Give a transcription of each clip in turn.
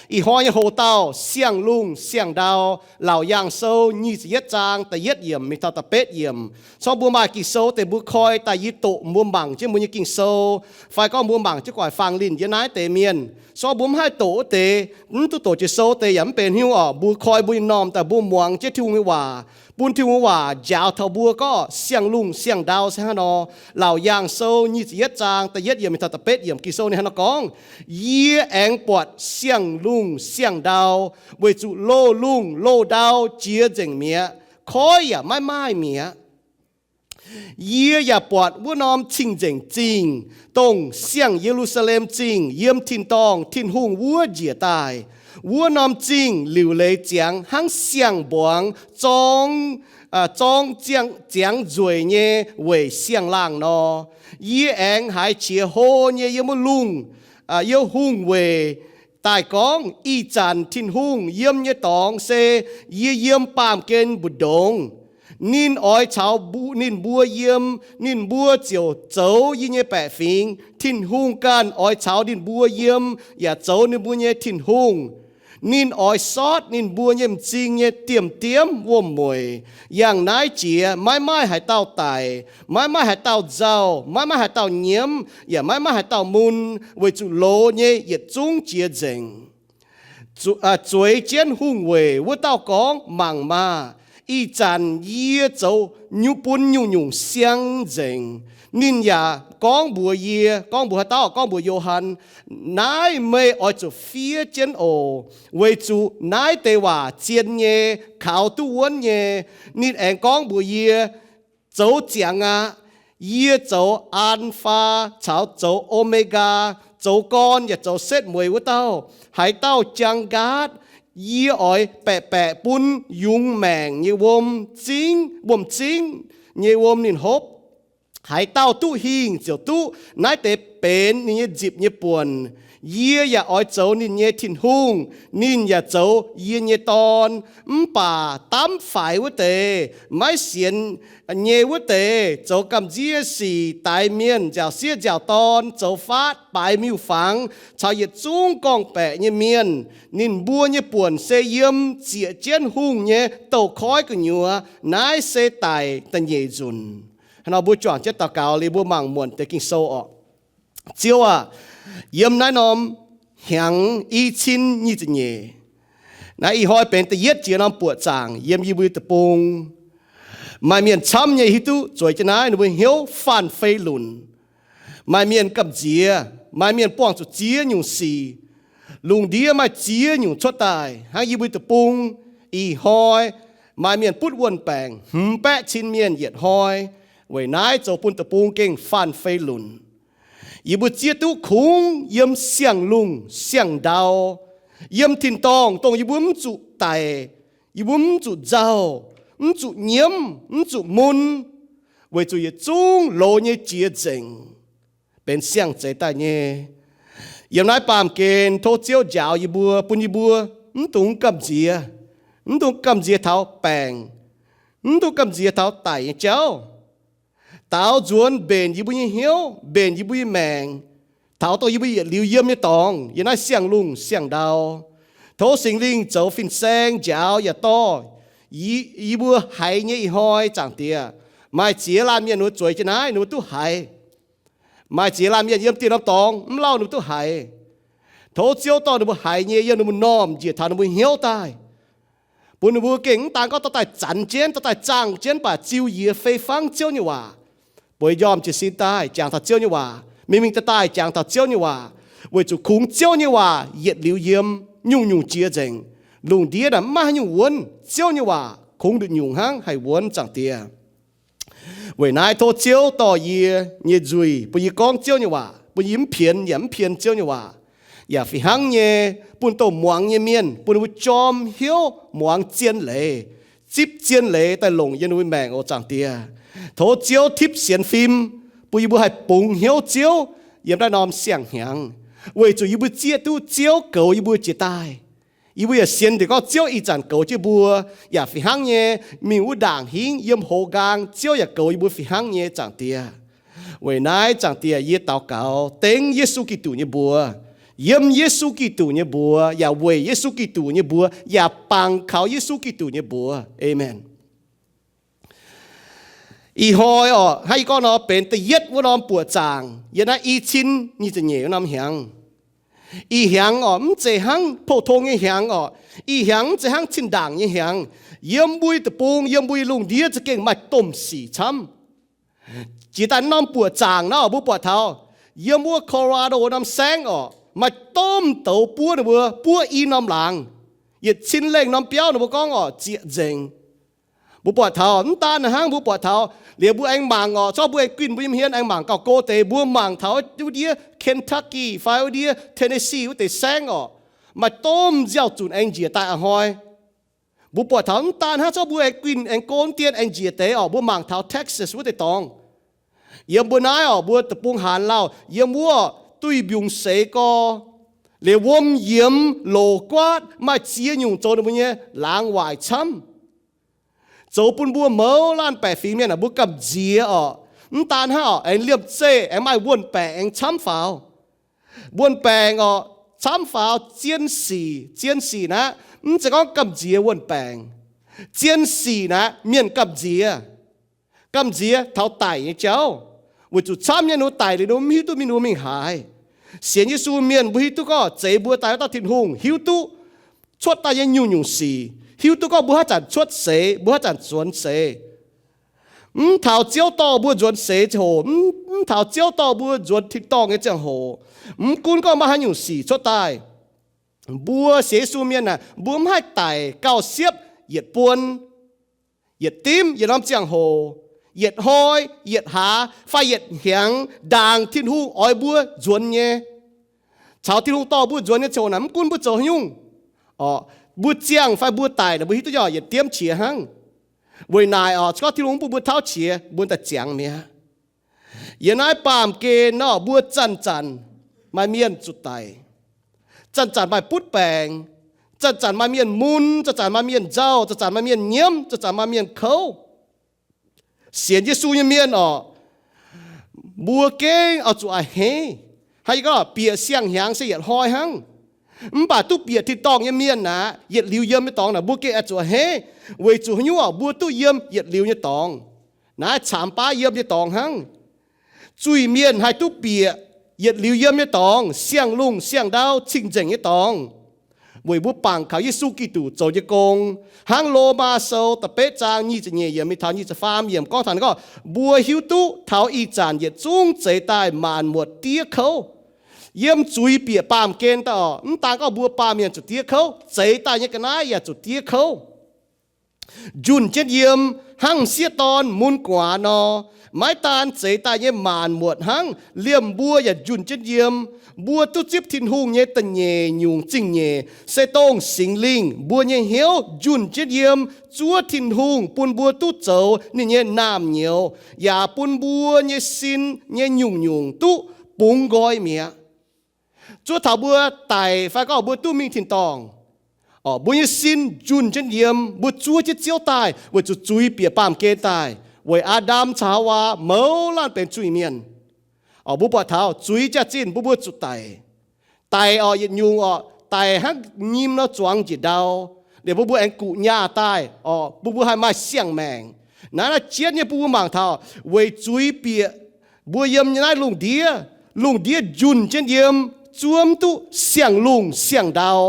Ih hnoi nyei hoc-dauh, Siang-Lungh Siang-Ndau, Laauc Yaangh Sou nyic ziepc yietv zaang da'yietv yiemc mingh taux da'betv yiemc. Corc mbuo maaih Ging-Sou deix mbuo koi daaih, yie doqc mbuo mangc jienv mbuo nyei Ging-Sou, fai gorngv mbuo mangc jienv gu'nguaaic faang linh yiem naaiv deix mienh. Corc mbuo mv haih doqc wuov deix, mv duqv doqc jiex sou deix yaac mv benx hnyouv orqc. Mbuo koi mbuo nyei m'normh daaih mbuo muangx jienv Tin-Hungh nyei waac, bun Tin-Hungh nyei waac njaaux taux mbuo gorngv Siang-Lungh Siang-Ndau se hnangv nor. Laauc Yaangh Sou nyic ziepc yietv zaang da'yietv yiemc mingh taux da'betv yiemc Ging-Sou ninh hnangv nor gorngv, Yie aengx buatc siang-lungh siang-ndau, weic zuqc loz-lungh loz-ndau jiex nzengc mi'aqv, koiv yaac maiv maaih mi'aqv. Yie yaac buatc wuov norm cing-nzengc zingh, dongh siang-Ye^lu^saa^lem Zingh yiem tin-dorngh Tin-Hungh wuov njiec daaih. Wuov norm zingh liuc leiz ziangx hnangv siang-mbuangz zorng, zorng ziangx nzueic nyei weic siang-laangh nor. Yie aengx haiz qiex hlo nyei yiem wuov lungh, yiem hungh weic daaih gorngv, Ih zanc Tin-Hungh yiem nyei dorngx se yie yiem baamh gen mbu'ndongx. Ninh oix caux ninh mbuo yiem, ninh mbuo ziouc zoux yie nyei baeqc fingx. Tin-Hungh ganh oix caux ninh mbuo yiem yaac zoux ninh mbuo nyei Tin-Hungh. Ninh oix sortv ninh mbuo nyei m'zing nyei diemv-diemv wuom-mueic. Yangh naaiv jiex maiv maaih haaix dauh daic, maiv maaih haaix dauh nzauh, maiv maaih haaix dauh nyiemv, yaac maiv maaih haaix dauh mun, weic zuqc loz nyei yietc zungv jiex nzengc. Zueiz jienv hungh weic wuov dauh gorngv, Mangc maah! Ih zanc yie zoux bun nyungc-nyungc siang nzengc. Ninh yaac gorngv mbuox yie, gorngv mbuox haaix dauh? Gorngv mbuox Yo^han, Naaiv meih oix zuqc fiev jienv oc, weic zuqc naaiv deix waac zien nyei, kaux duqv wuonv nyei. Ninh aengx gorngv mbuox yie, Zoux ziangx aqv. Yie zoux Aa^lu^faa caux zoux O^me^gaa, zoux gorn yaac zoux setv mueiz wuov dauh. Haaix dauh jaang nqaatv, yie oix baeqc baeqc bun yungz maengc nyei wuom zingv, wuom zingv nyei wuom ninh hopv. Haaix dauh duqv hingh ziouc duqv naaiv deix benx ninh nyei nzipc nyei buonc. Yie yaac oix zoux ninh nyei Tin-Hungh, ninh yaac zoux yie nyei dorn. Mv baac daamv faix wuov deix, maiv sienx nyei wuov deix, zoux gamh nziev sic, daix mienh, nziaaux sieqv nziaaux dorn, zoux faatv, baaix miuc-fangx, caux yietc zungv gorngv-baeqc nyei mienh, ninh mbuo nyei buonc se yiem zieqc jienv hungh nyei douz-koiv gu'nyuoz. Naaiv se daic da'nyeic nzunc. Hnangv nor mbuo juangc jienv daux gaux liuz mbuo mangc muonc deix Ging-Sou orqc. Ziouv aah, yiem naaiv norm hnyangx i cin nyic ziepc nyeic, naaiv ih hnoi benx da'yietv jiex norm buoqc zaangc yiem yie mbuo deic-bung. Maaih mienh camv nyei hiuv duqv zueiz jienv naaiv, ninh mbuo hnyouv faanh fei lunc. Maaih mienh gamh nziex, maaih mienh buangh zuqc ziex nyungc sic. Lungh ndiev maaih ziex nyungc cuotv daaih hnangv yie mbuo deic-bung. Ih hnoi maaih mienh butv wuon-baengc hmz baeqv cin mienh yietc hnoi. Weic naaiv zoux bun deic-bung gengh faanh fei lunc. Yie mbuo zieqv duqv kungx yiem siang-lungh siang-ndau, yiem tin-dorngh dongh yie mbuo mv zuqc daic, yie mbuo mv zuqc nzauh, mv zuqc nyiemv, mv zuqc mun, weic zuqc yietc zungv loz nyei jiex nzengc, benx siang-zeix daaih nyei. Yiem naaiv baamh gen tov Ziouv njaaux yie mbuo, bun yie mbuo mv dungx gamh nziex, mv dungx gamh nziex taux baengc, mv dungx gamh nziex taux daic nyei jauv. Daaux nzuonx mbenc yie mbuo nyei hnyouv, mbenc yie mbuo nyei maengc, taux dongh yie mbuo yietc liuz yiem nyei dorngx, yiem naaiv siang-lungh siang-ndau. Tov Singx Lingh zoux fin-saeng njaaux yaac dorh yie mbuo haiz nyei ih hnoi, Zaangc Diex. Maaih ziex laanh mienh ninh mbuo zueiz jienv naaiv, ninh mbuo duqv haiz. Maaih ziex laanh mienh yiem dieh norm dorngx mv lauh ninh mbuo duqv haiz. Tov Ziouv dorh ninh mbuo haiz nyei yiem ninh mbuo m'normh njiec taux ninh mbuo hnyouv daaih, bun ninh mbuo gengh mv daan gorngv dorh daaih zanx jienv, dorh daaih zaangh jienv, mv baac ziux yie fei fangv Ziouv nyei waac, bueix njormh jiez sin daaih jangx taux Ziouv nyei waac, mingh mingh daaih daaih jangx taux Ziouv nyei waac, weic zuqc kungx Ziouv nyei waac yietc liuz yiem, nyungc-nyungc jiex nzengc. Lungh ndiev naaic mv maaih haaix nyungc wuonv, Ziouv nyei waac kungx nduqc nyungc hnangv haih wuonv, Zaangc Diex. Weic naaiv tov Ziouv dorh yie nyei nzuih bun yie gorngv Ziouv nyei waac, bun yie mv pienx yaac mv pien Ziouv nyei waac, yaac fih hnangv nyei bun dongh muangx nyei mienh, bun ninh mbuo jorm hnyouv muangx zien leiz, zipv zien leiz daaih longc yiem ninh mbuo maengc oc, Zaangc Diex. Tov Ziouv tipv sienx fim, bun yie mbuo haih bungx hnyouv Ziouv yiem naaiv norm siang-hnyangx, weic zuqc yie mbuo zieqv duqv Ziouv goux yie mbuo jiex daaih. Yie mbuo yaac sienx deix gorngv Ziouv ih zanc goux jienv mbuo, yaac fih hnangv nyei mingh wuov ndaangc hingv yiem hoz nqaang Ziouv yaac goux yie mbuo fih hnangv nyei, Zaangc Diex. Weic naaiv, Zaangc Diex, yie daux gaux dengv Yesu Giduc nyei mbuox, Yiem Yesu Giduc nyei mbuox yaac weic Yesu Giduc nyei mbuox yaac bangc kaux Yesu Giduc nyei mbuox. Aamen. Ih hnoi orqc, hnangv yie gorngv nor, benx da'yietv wuov norm buoqc zaangc yiem naaiv i cin nyic ziepc nyeic wuov norm hnyangx. Ih hnyangx orqc, mv zeiz hnangv pou-tong nyei hnyangx orqc. Ih hnyangx mv zeiz hnangv zinh ndaangc nyei hnyangx. Yiem mbuo nyei deic-bung, yiem mbuo nyei lungh ndiev za'gengh maaih domh sic camv. Jiex daaih norm buoqc zaangc naaiv orqc, mbuo buatc taux yiem wuov Colorado norm saengv orqc, maaih domh douz buov ninh mbuo, buov i norm laangz. Yietc cin lengh norm biauv ninh mbuo gorngv orqc, zieqc nzengc. Mbuo buatc taux mv daan hnangv, mbuo buatc taux liuz mbuo aengx mangc orqc, zorqv mbuo aengx guinh mbuo nyei hmien aengx mangc gauh go deix, mbuo mangc taux wuov ndiev Kentucky fai wuov ndiev Tennessee wuov deix saengv orqc, maaih domh nziaaux-zunc aengx njiec daaih a'hnoi. Mbuo buatc taux mv daan hnangv, zorqv mbuo aengx guinh aengx go mv dien aengx njiec deix orqc, mbuo mangc taux Texas wuov deix dorngx. Yiem mbuo naaiv orqc, mbuo deic-bung haanz lauh, yiem wuov duih mbiungc seix gorx, liuz wuom yiemx, loc guaatv, maaih ziex nyungc zoux ninh mbuo nyei laangz waaic camv. Zoux bun mbuo mouz laanh baeqc fingx mienh aah, mbuo gamh nziex orqc. Mv daan hnangv orqc, aengx liemh zeih aengx maaih wuon-baengc aengx camv faaux. Wuon-baengc orqc, camv faaux zien sic. Zien sic naaiv mv zeiz gorngv gamh nziex wuon-baengc. Zien sic naaiv mienh gamh nziex. Gamh nziex taux daic nyei jauv, weic zuqc camv nyei ninh mbuo daic liuz ninh mbuo mv hiuv duqv mingh ninh mbuo mingh haaix. Sienx Yesu mienh mbuo hiuv duqv gorngv zeix mbuo daaih wuov dauh Tin-Hungh hiuv duqv cuotv daaih nyei nyungc-nyungc sic, hiuv duqv gorngv mbuo haaix zanc cuotv seix, mbuo haaix zanc nzuonx seix. Mv taux Ziouv dorh mbuo nzuonx seix ziangh hoc, mv, mv taux Ziouv dorh mbuo nzuonx tin-dorngh nyei ziangh hoc, mv gunv gorngv maaih haaix nyungc sic cuotv daaih, mbuo sienx Yesu mienh aah, mbuo mv haih daic gauh-siepv yietc buonc, yietc dimv, yietc norm ziangh hoc, yietc hnoi, yietc hlaax fai yietc hnyangx ndaangc Tin-Hungh oix mbuo nzuonx nyei. Caux Tin-Hungh dorh mbuo nzuonx nyei ziangh hoc naaic, mv gunv mbuo zoux haaix nyungc, orqc, mbuo ziangh fai mbuo daic naaic, mbuo hiuv duqv nyei yietc diemv qiex hnangv. Weic naaic orqc, se gorngv Tin-Hungh bun mbuo tauv qiex, mbuo daaih ziangx mi'aqv. Yiem naaiv baamh gen nor, mbuo zanc-zanc maaih mienh zuqc daic, zanc-zanc maaih butv baengc, zanc-zanc maaih mienh mun, zanc-zanc maaih mienh nzauh, zanc-zanc maaih mienh nyiemv, zanc-zanc maaih mienh kouv. Sienx Yesu nyei mienh orqc, mbuo gengh oix zuqc a'hneiv. Hnangv yie gorngv, bieqc siang hnyangx se yietc hnoi hnangv. Mv baac duqv bieqc tin-dorngh nyei mienh aeqv, yietc liuz yiem nyei dorngx naaic, mbuo gengh oix zuqc a'hneiv, weic zuqc haaix nyungc orqc, mbuo duqv yiem yietc liuz nyei dorngx. Naaiv caamx baav yiem nyei dorngx hnangv. Zuiz-mienh haih duqv bieqc yietc liuz yiem nyei dorngx, siang-lungh siang-ndau cing-nzengc nyei dorngx, weic mbuo bangc kaux Yesu Giduc zoux nyei gong. Hnangv Lomaa Sou da'betv zaang nyic ziepc nyeic yiemc mingh taux nyic ziepc faam yiemc gorngv taux gorngv, mbuo hiuv duqv taux ih zanc yietc zungv zeix daaih maanc muotc diev kouv. Yiem zuiz bieqc baamh gen daaih orqc, mv daan gorngv mbuo baamh mienh zuqc diev kouv, zeix daaih nyei ga'naaiv yaac zuqc diev kouv. Njunh jienv yiem hnangv m'sieqv dorn mun gu'nguaaz nor, maiv daan zeix daaih nyei maanc muotc hnangv, liemh mbuo yaac njunh jienv yiem. Mbuo duqv zipv Tin-Hungh nyei da'nyeic nyungc zingh nyeic se dongh Singx Lingh mbuo nyei hnyouv njunh jienv yiem, zuov Tin-Hungh bun mbuo duqv zoux ninh nyei naamh nyouz, yaac bun mbuo nyei sin nyei nyungc-nyungc duqv bungx nqoi mi'aqv. Zuov taux mbuo daic fai gorngv mbuo duqv mingh tin-dorngh, orqc, mbuo nyei sin njunh jienv yiem, mbuo zuov jienv Ziouv daaih weic zuqc zuiz bieqc baamh gen daaih, weic Aa^ndam caux Haawaa mouz laanh benx zuiz-mienh. Orqc, mbuo buatc taux zuiz jaax-zinh bun mbuo zuqc daic. Daic orqc, yietc nyungc orqc, daic hnangv nyim nor zuangx njiec ndau, liemh mbuo mbuo aengx guqc nyaah daaih orqc, bun mbuo haih maaih siang-maengc. Naaiv, naaiv jienv nyei bun mbuo mangc taux weic zuiz bieqc mbuo yiem nyei naaiv lungh ndiev, lungh ndiev njunh jienv yiem, zuov mv duqv siang-lungh siang-ndau,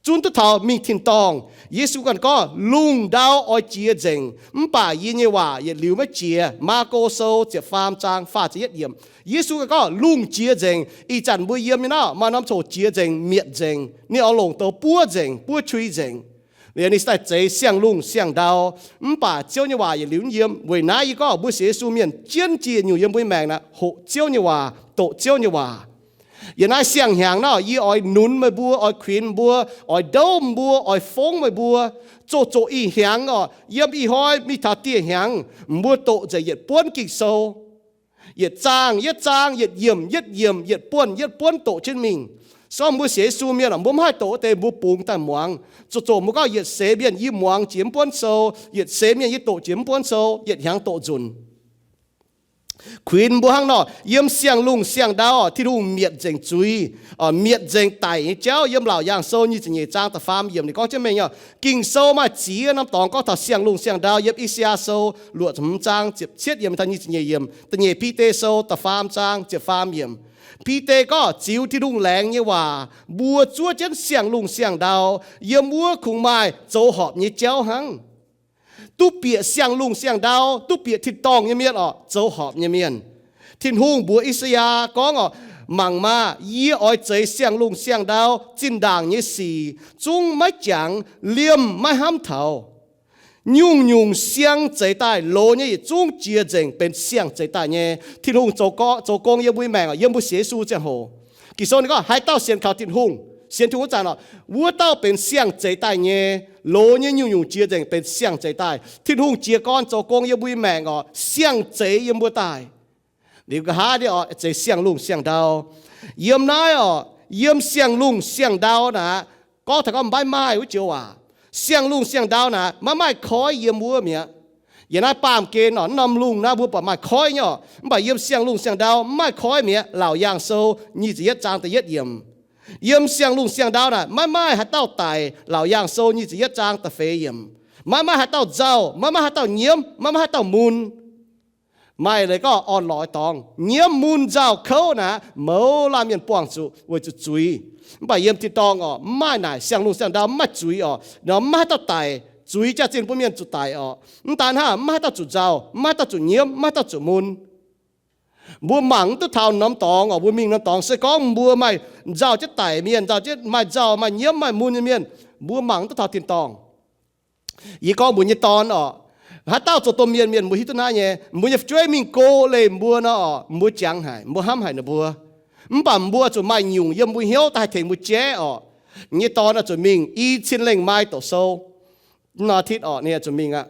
zunv duqv taux mingh tin-dorngh. Yesu ganh gorngv, lungh ndau oix jiex nzengc, mv baac yie nyei waac yietc liuz maiv jiex. Maako Sou ziepc faam zaang faah ziepc yietv yiemc. Yesu ganh gorngv lungh jiex nzengc. Ih zanc mbuo yiem nyei naaiv maaih norm coc jiex nzengc, mietc nzengc. Ninh oix longc douz buov nzengc, buov qui nzengc. Liuz ninh se daaih zeix siang-lungh siang-ndau. Mv baac Ziouv nyei waac yietc liuz mv yiem. Weic naaiv yie gorngv mbuo sienx Yesu mienh jienv jiex nyungc yiem mbuo nyei maengc naaic hoqc Ziouv nyei waac, doqc Ziouv nyei waac. Yiem naaiv siang-hnyangx naaiv, yie oix nunz meih mbuo, oix kuinx mbuo, oix ndouv mbuo, oix fongv meih mbuo, zoqc zoqc ih hnyangx orqc, yiem ih hnoi mingh taux dieh hnyangx, mbuo doqc nzengc yietc buonv Ging-Sou, yietc zaang yietv zaang, yietc yiemc yietv yiemc, yietc buonv yietv buonv doqc jienv mingh. Se gorngv mbuo sienx Yesu mienh orqc, mbuo mv haih doqc wuov deix, mbuo bungx daaih muangx. Zoqc zoqc mbuo gorngv yietc seix mienh yie muangx jiex mv buonv sou, yietc seix mienh yie doqc jiex mv buonv sou, yietc hnyangx doqc nzunc. Kuinx mbuo hnangv nor, yiem siang-lungh siang-ndau, Tin-Hungh mietc nzengc zuiz, mietc nzengc daic nyei jauv. Yiem Laauc Yaangh Sou nyic ziepc nyeic zaang da'faam yiemc ninh gorngv jienv mingh, Ging-Sou maaih ziex norm dorngx gorngv taux siang-lungh siang-ndau. Yiem I^saa^yaa Sou luoqc ziepc hmz zaang ziepc cietv yiemc taux nyic ziepc nyeic yiemc, Da'nyeic Bide Sou da'faam zaang ziepc faam yiemc. Bide gorngv ziux Tin-Hungh laengz nyei waac, mbuo zuov jienv siang-lungh siang-ndau, yiem wuov kungx maaih zoux horpc nyei jauv hnangv. Duqv bieqc siang-lungh siang-ndau, duqv bieqc tin-dorngh nyei mienh orqc, zoux horpc nyei mienh. Tin-Hungh mbuox I^saa^yaa gorngv orqc, Mangc maah! Yie oix zeix siang-lungh siang-ndau, zinh ndaangc nyei sic zungv maiv jangx, liemh maiv hnamv taux. Nyungc-nyungc siang zeix daaih loz nyei yietc zungv jiex nzengc benx siang zeix daaih nyei. Tin-Hungh zoux gong yiem mbuo nyei maengc, yiem mbuo sienx Yesu ziangh hoc. Ging-Sou ninh gorngv, Haaix dauh sienx kaux Tin-Hungh, sienx Tin-Hungh wuov zanc orqc, wuov dauh benx siang zeix daaih nyei. Loz nyei nyungc-nyungc jiex nzengc benx siang zeix daaih. Tin-Hungh jiez gorn zoux gong yiem mbuo nyei maengc orqc, siang zeix yiem mbuo daaih. Liuz nqa'haav nyei orqc, zeix siang-lungh siang-ndau. Yiem naaiv orqc, yiem siang-lungh siang-ndau naaic, gorngv taux gorngv maiv maaih wuov joux waac. Siang-lungh siang-ndau naaic maiv maaih koiv yiem wuov mi'aqv. Yiem naaiv baamh gen orqc, norm lungh naaiv mbuo buatc maaih koiv nyei orqc, mv baac yiem siang-lungh siang-ndau maiv maaih koiv mi'aqv. Laauc Yaangh Sou nyic ziepc yietv zaang da'yietv yiemc. Yiem siang-lungh siang-ndau naaic maiv maaih haaix dauh daic. Laauc Yaangh Sou nyic ziepc yietv zaang da'feix yiemc. Maiv maaih haaix dauh nzauh, maiv maaih haaix dauh nyiemv, maiv maaih haaix dauh munx. Maaih leiz gorngv orn-lorqc dorngx, nyiemv, munx, nzauh, kouv naaic, mouz laanh mienh buangh zuqc weic zuqc zuiz. Mv baac yiem tin-dorngh orqc, mv maaih naaic. Siang-lungh siang-ndau mv maaih zuiz orqc, mv maaih haaix dauh daic. Zuiz jaax-zinh bun mienh zuqc daic orqc. Mv daan hnangv, mv maaih haaix dauh zuqc nzauh, mv maaih haaix dauh zuqc nyiemv, mv maaih haaix dauh zuqc munx. Mbuo mangc mv duqv taux norm dorngx orqc, mbuo mingh norm dorngx se gorngv mbuo maaih nzauh jienv daic mienh, nzauh jienv maaih nzauh, maaih nyiemv, maaih munx nyei mienh, mbuo mangc mv duqv taux tin-dorngh. Yie gorngv mbuo nyei dorn orqc, haaix dauh zoux domh mienh mienh mbuo hiuv duqv naaiv nyei. Mbuo nyei fu'jueiv mingh go leih mbuo nor orqc, mbuo jangx haic, mbuo hnamv haic ninh mbuo. Mv baac mbuo zuqc maaih nyungc yiem mbuo hnyouv daaih haih tengx mbuo jaiv orqc. Nyei dorn oix zuqc mingh i cin lengh maaih doqc sou. Nor tit orqc, ninh zuqc mingh aqv.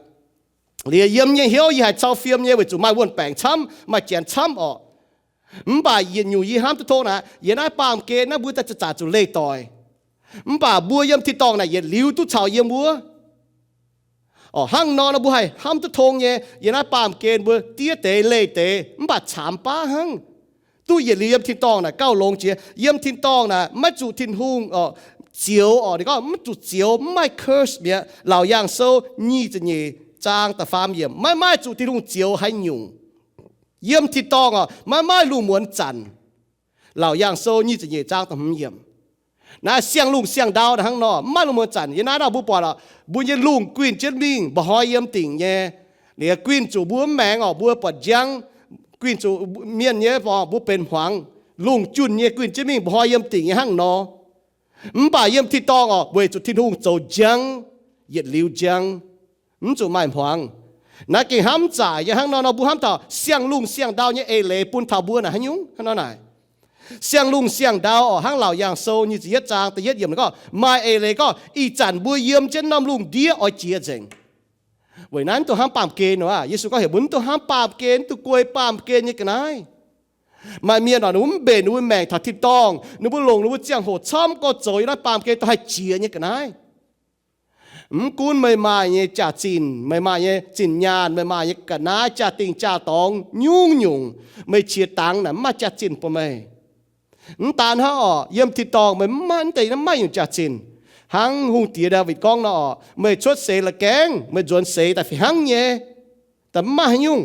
Liuz yiem nyei hnyouv yie haiz cau fiem nyei weic zuqc maaih wuon-baengc camv, maaih janx camv orqc. Mv baac yietc nyungc yie hnamv duqv tong naaic, yiem naaiv baamh gen naaiv mbuo daaih zaqc zuqc leih doic. Mv baac mbuo yiem tin-dorngh naaic yietc liuz duqv caux yiem wuov. Orqc, hnangv nor nor mbuo haih hnamv duqv tong nyei. Yiem naaiv baamh gen mbuo diev deix leih deix mv baac caamx baav hnangv. Duqv yietc liuz yiem tin-dorngh naaic gauh longx jiex. Yiem tin-dorngh naaic maiv zuqc Tin-Hungh orqc zioux orqc. Ninh gorngv maiv zuqc zioux, mv maaih curse mi'aqv. Laauc Yaangh Sou nyic ziepc nyeic zaang da'faam yiemc, maiv maaih zuqc Tin-Hungh zioux haaix nyungc. Yiem tin-dorngh orqc, maiv maaih lungh muonz zanc. Laauc Yaangh Sou nyic ziepc nyeic zaang da'hmz yiemc. Naaiv siang-lungh siang-ndau naaic hnangv nor, mv maaih lungh muonz zanc. Yiem naaiv nor mbuo buatc orqc, mbuo nyei lungh guinh jienv mingh, mba'hnoi yiem dingc nyei. Liuz guinh zuqc mbuo mv maengx orqc, mbuo buatc njang. Guinh zuqc mienh nyei orqc, mbuo benx hmuangx. Lungh junh nyei guinh jienv mingh, mba'hnoi yiem dingc nyei hnangv nor. Mv baac yiem tin-dorngh orqc, weic zuqc Tin-Hungh zoux njang, yietc liuz njang, mv zuqc maaih hmuangx. Naaiv gengh hnamv zaaic nyei. Hnangv nor nor mbuo hnamv taux siang-lungh siang-ndau nyei eix leiz bun taux mbuo naaic haaix nyungc hnangv nor naaic. Siang-lungh siang-ndau orqc, hnangv Laauc Yaangh Sou nyic ziepc yietv zaang da'yietv yiemc gorngv, maaih eix leiz gorngv ih zanc mbuo yiem jienv norm lungh ndiev oix jiex nzengc. Weic naaiv mv dungx hnamv baamh gen nor aqv. Yesu gorngv heuc mbuo mv dungx hnamv baamh gen, mv dungx guei baamh gen nyei ga'naaiv. Maaih mienh orqc, ninh mbuo mv mbenc ninh mbuo maengc taux tin-dorngh, ninh mbuo longc ninh mbuo ziangh hoc camv gorx zoux yiem naaiv baamh gen dongh haih jiex nyei ga'naaiv. Mv gunv meih maaih nyei jaax-zinh, meih maaih nyei zinh nyaanh, meih maaih nyei ga'naaiv, jaa-dingh jaa-dorngx nyungc-nyungc, meih qiex dangx naaic mv maaih jaax-zinh bun meih. Mv daan hnangv orqc, yiem tin-dorngh meih mv maaih, mv deix mv maaih nyungc jaax-zinh. Hnangv hungh diex Ndaawitv gorngv nor orqc, meih cuotv seix la'gaengv, meih nzuonx seix daaih fih hnangv nyei, daaih mv maaih haaix nyungc.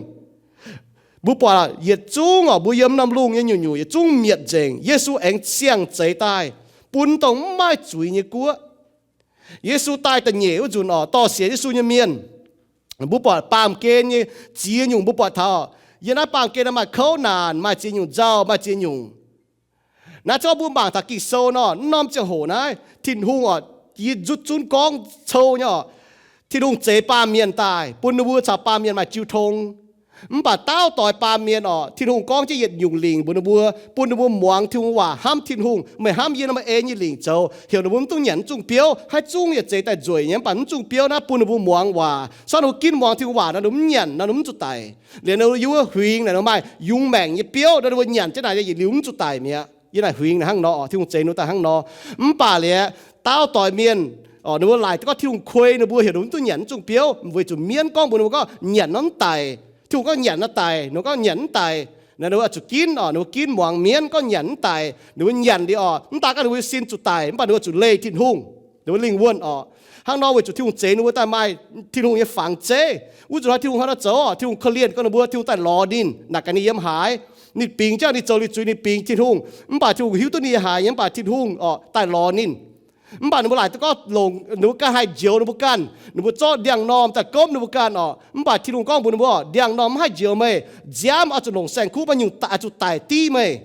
Mbuo buatc yietc zungv orqc, mbuo yiem norm lungh nyei nyungc-nyungc yietc zungv mietc nzengc. Yesu aengx siang-zeix daaih bun dongh mv maaih zuiz nyei guoqv. Yesu daaih da'nyeic wuov nzunc orqc, dorh sienx Yesu nyei mienh, mbuo buatc baamh gen nyei ziex nyungc mbuo buatc taux. Yiem naaiv baamh gen maaih kouv naanc, maaih ziex nyungc nzauh, maaih ziex nyungc. Naaiv zungv mbuo mangc taux Ging-Sou nor, norm ziangh hoc naaiv Tin-Hungh orqc, yie nzutv zunv gorngv cou nyei orqc, Tin-Hungh zeix baamh mienh daaih bun ninh mbuo caux baamh mienh maaih jiu tong. Mv baac daauv doix baamh mienh orqc, Tin-Hungh gorngv jienv yietc nyungc lingc mbuox ninh mbuo, bun ninh mbuo muangx Tin-Hungh waac, hnamv Tin-Hungh, meih hnamv yie nor, meih ei nyei lingc zoux, heuc ninh mbuo mv dungx nyanc mv zungh biouv. Haih zungv yietc zeiz daaih nzueic nyei, mv baac mv zungh biouv naaiv bun ninh mbuo muangx waac. Sortv ninh mbuo ginv muangx Tin-Hungh waac nor, ninh mbuo mv nyanc nor, ninh mbuo mv zuqc daic. Liuz ninh mbuo yiem wuov huingx naaic, ninh mbuo maaih yungz maengc nyei biouv nor, ninh mbuo nyanc jienv naaic yietc liuz mv zuqc daic mi'aqv. Yiem naaic huingx naaic hnangv nor, Tin-Hungh zeix ninh mbuo daaih hnangv nor. Mv baac liuz, daauv doix mienh, ninh mbuo laaic gorngv Tin-Hungh kuei ninh mbuo, heuc ninh mbuo mv dungx nyanc mv zungh biouv, weic zuqc mienv gorngv mbuox ninh mbuo gorngv nyanc nor mv daic. Tin-Hungh gorngv nyanc naaiv daic, ninh gorngv nyanc mv daic, naaiv ninh mbuo oix zuqc ginv oc. Ninh mbuo ginv muangx mienv gorngv nyanc mv daic, ninh mbuo nyanc liuz oc, mv daaih gorngv ninh mbuo sin zuqc daic, mv baac ninh mbuo zuqc leih Tin-Hungh, ninh mbuo lingh wuonh oc. Hnangv nor weic zuqc Tin-Hungh zeix ninh mbuo daaih maaih Tin-Hungh nyei fangx zeiv. Wuov nzunc hnoi Tin-Hungh hnangv naaiv zoux oc, Tin-Hungh korv-lienh gorngv ninh mbuo, Tin-Hungh daaih lorz ninh, naaic gaax ninh yiem haaix. Ninh bingx jienv ninh zoux liuz zuiz, ninh bingx Tin-Hungh, mv baac Tin-Hungh hiuv duqv ninh yiem haaix nyei, mv baac Tin-Hungh oc daaih lorz ninh. Mv baac ninh mbuo laaic duqv gorngv longc, ninh mbuo ganh haih njoux ninh mbuo ganh, ninh mbuo zorqv ndiangx-normh daaih gomv ninh mbuo ganh oc. Mv baac Tin-Hungh gorngv mbuox ninh mbuo oc, ndiangx-normh mv haih njoux meih, nziaamv oix zuqc longc saeng-kuv, maiv nyungc daaih zuqc daic div meih.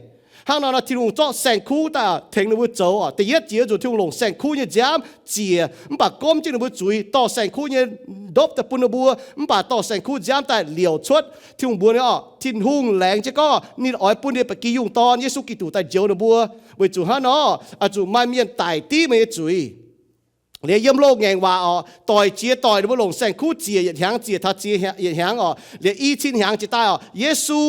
Hnangv nor nor Tin-Hungh zorqv saeng-kuv daaih tengx ninh mbuo zoux oc. Da'yietv jiex zuqc Tin-Hungh longc saeng-kuv nyei nziaamv ziec, mv baac gomv jienv ninh mbuo zuiz, dorh saeng-kuv nyei ndopv daaih bun ninh mbuo, mv baac dorh saeng-kuv nziaamv daaih liouc cuotv. Tin-Hungh mbuox ninh oc, Tin-Hungh laengz jienv gorngv ninh oix bun ninh nyei ba'gi yungh dorn, Yesu Giduc, daaih njoux ninh mbuo. Weic zuqc hnangv nor, oix zuqc maaih mienh daic div meih nyei zuiz. Liuz yiem loz-ngaengc waac oc, doic jiex doic ninh mbuo longc saeng-kuv ziec yietc hnyangx, ziec taux ziec yietc hnyangx oc. Liuz i cin hnyangx jiex daaih oc, Yesu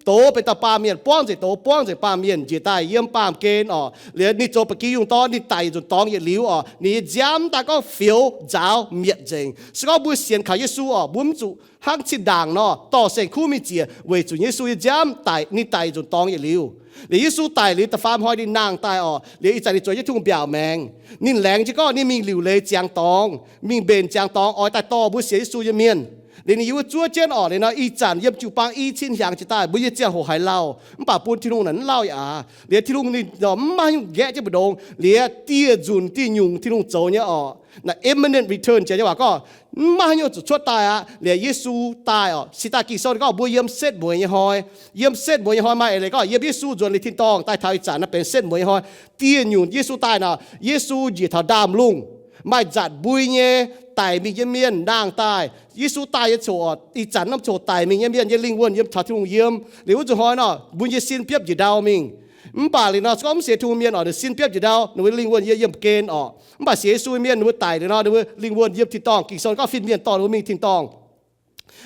doz benx dauh baamh mienh, buangv nzengc doz, buangv nzengc baamh mienh njiec daaih yiem baamh gen oc. Liuz ninh zoux ba'gi yungh dorn, ninh daic yietc nzunc dorngx yietc liuz oc, ninh nyei nziaamv daaih gorngv fioux nzaaux mietc nzengc. Se gorngv mbuo sienx kaux Yesu oc, mbuo mv zuqc hnangv zinh ndaangc nor dorh saeng-kuv mingh ziec, weic zuqc Yesu nyei nziaamv daic, ninh daic yietc nzunc dorngx yietc liuz. Liuz Yesu daic liuz da'faam hnoi ninh nangh daaih oc, liuz ih zanc ninh zueiz jienv Tin-Hungh mbiaauc maengx. Ninh laengz jienv gorngv ninh mingh liuc leiz ziangx dorngx, mingh mbenc ziangx dorngx oix daaih dorh mbuo sienx Yesu nyei mienh. Liuz ninh yiem wuov zuov jienv oc, liuz nor ih zanc yiem jiu-baang i cin hnyangx jiex daaih mbuo nyei ziangh hoc haiz lauh, mv baac bun Tin-Hungh naaic mv lauh yaac aac. Liuz Tin-Hungh ninh mv maaih nyungc nqaeqv jienv mbu'ndongx, liuz dieh nzunc dieh nyungc Tin-Hungh zoux nyei oc. Naaic imminent return jiex nyei waac gorngv mv maaih haaix nyungc zuqc cuotv daaih aqv. Liuz Yesu daaih oc, cingx daaih Ging-Sou gorngv mbuo yiem setv mueiz nyei hnoi. Yiem setv mueiz nyei hnoi maaih eix leiz gorngv yiem Yesu nzuonx liuz tin-dorngh daaih taux ih zanc naaiv benx setv mueiz nyei hnoi. Dieh nyungc Yesu daaih nor, Yesu njiec taux ndaamv-lungh, maaih nzatc mbui nyei daic mingh nyei mienh nangh daaih. Yesu daaih nyei coc oc, ih zanc norm coc daic mingh nyei mienh nyei lingh wuonh yiem taux Tin-Hungh yiem. Liuz wuov nzunc hnoi nor, mbuo nyei sin biopv njiec ndau mingh. Mv baac liuz nor, se gorngv mv sienx Tin-Hungh mienh oc, ninh sin biopv njiec ndau, ninh mbuo lingh wuonh yiem, yiem gen oc. Mv baac sienx Yesu nyei mienh, ninh mbuo daic liuz nor, ninh mbuo lingh wuonh yiem tin-dorngh. Ging-Sou gorngv fin-mienh dorh ninh mbuo mingh tin-dorngh.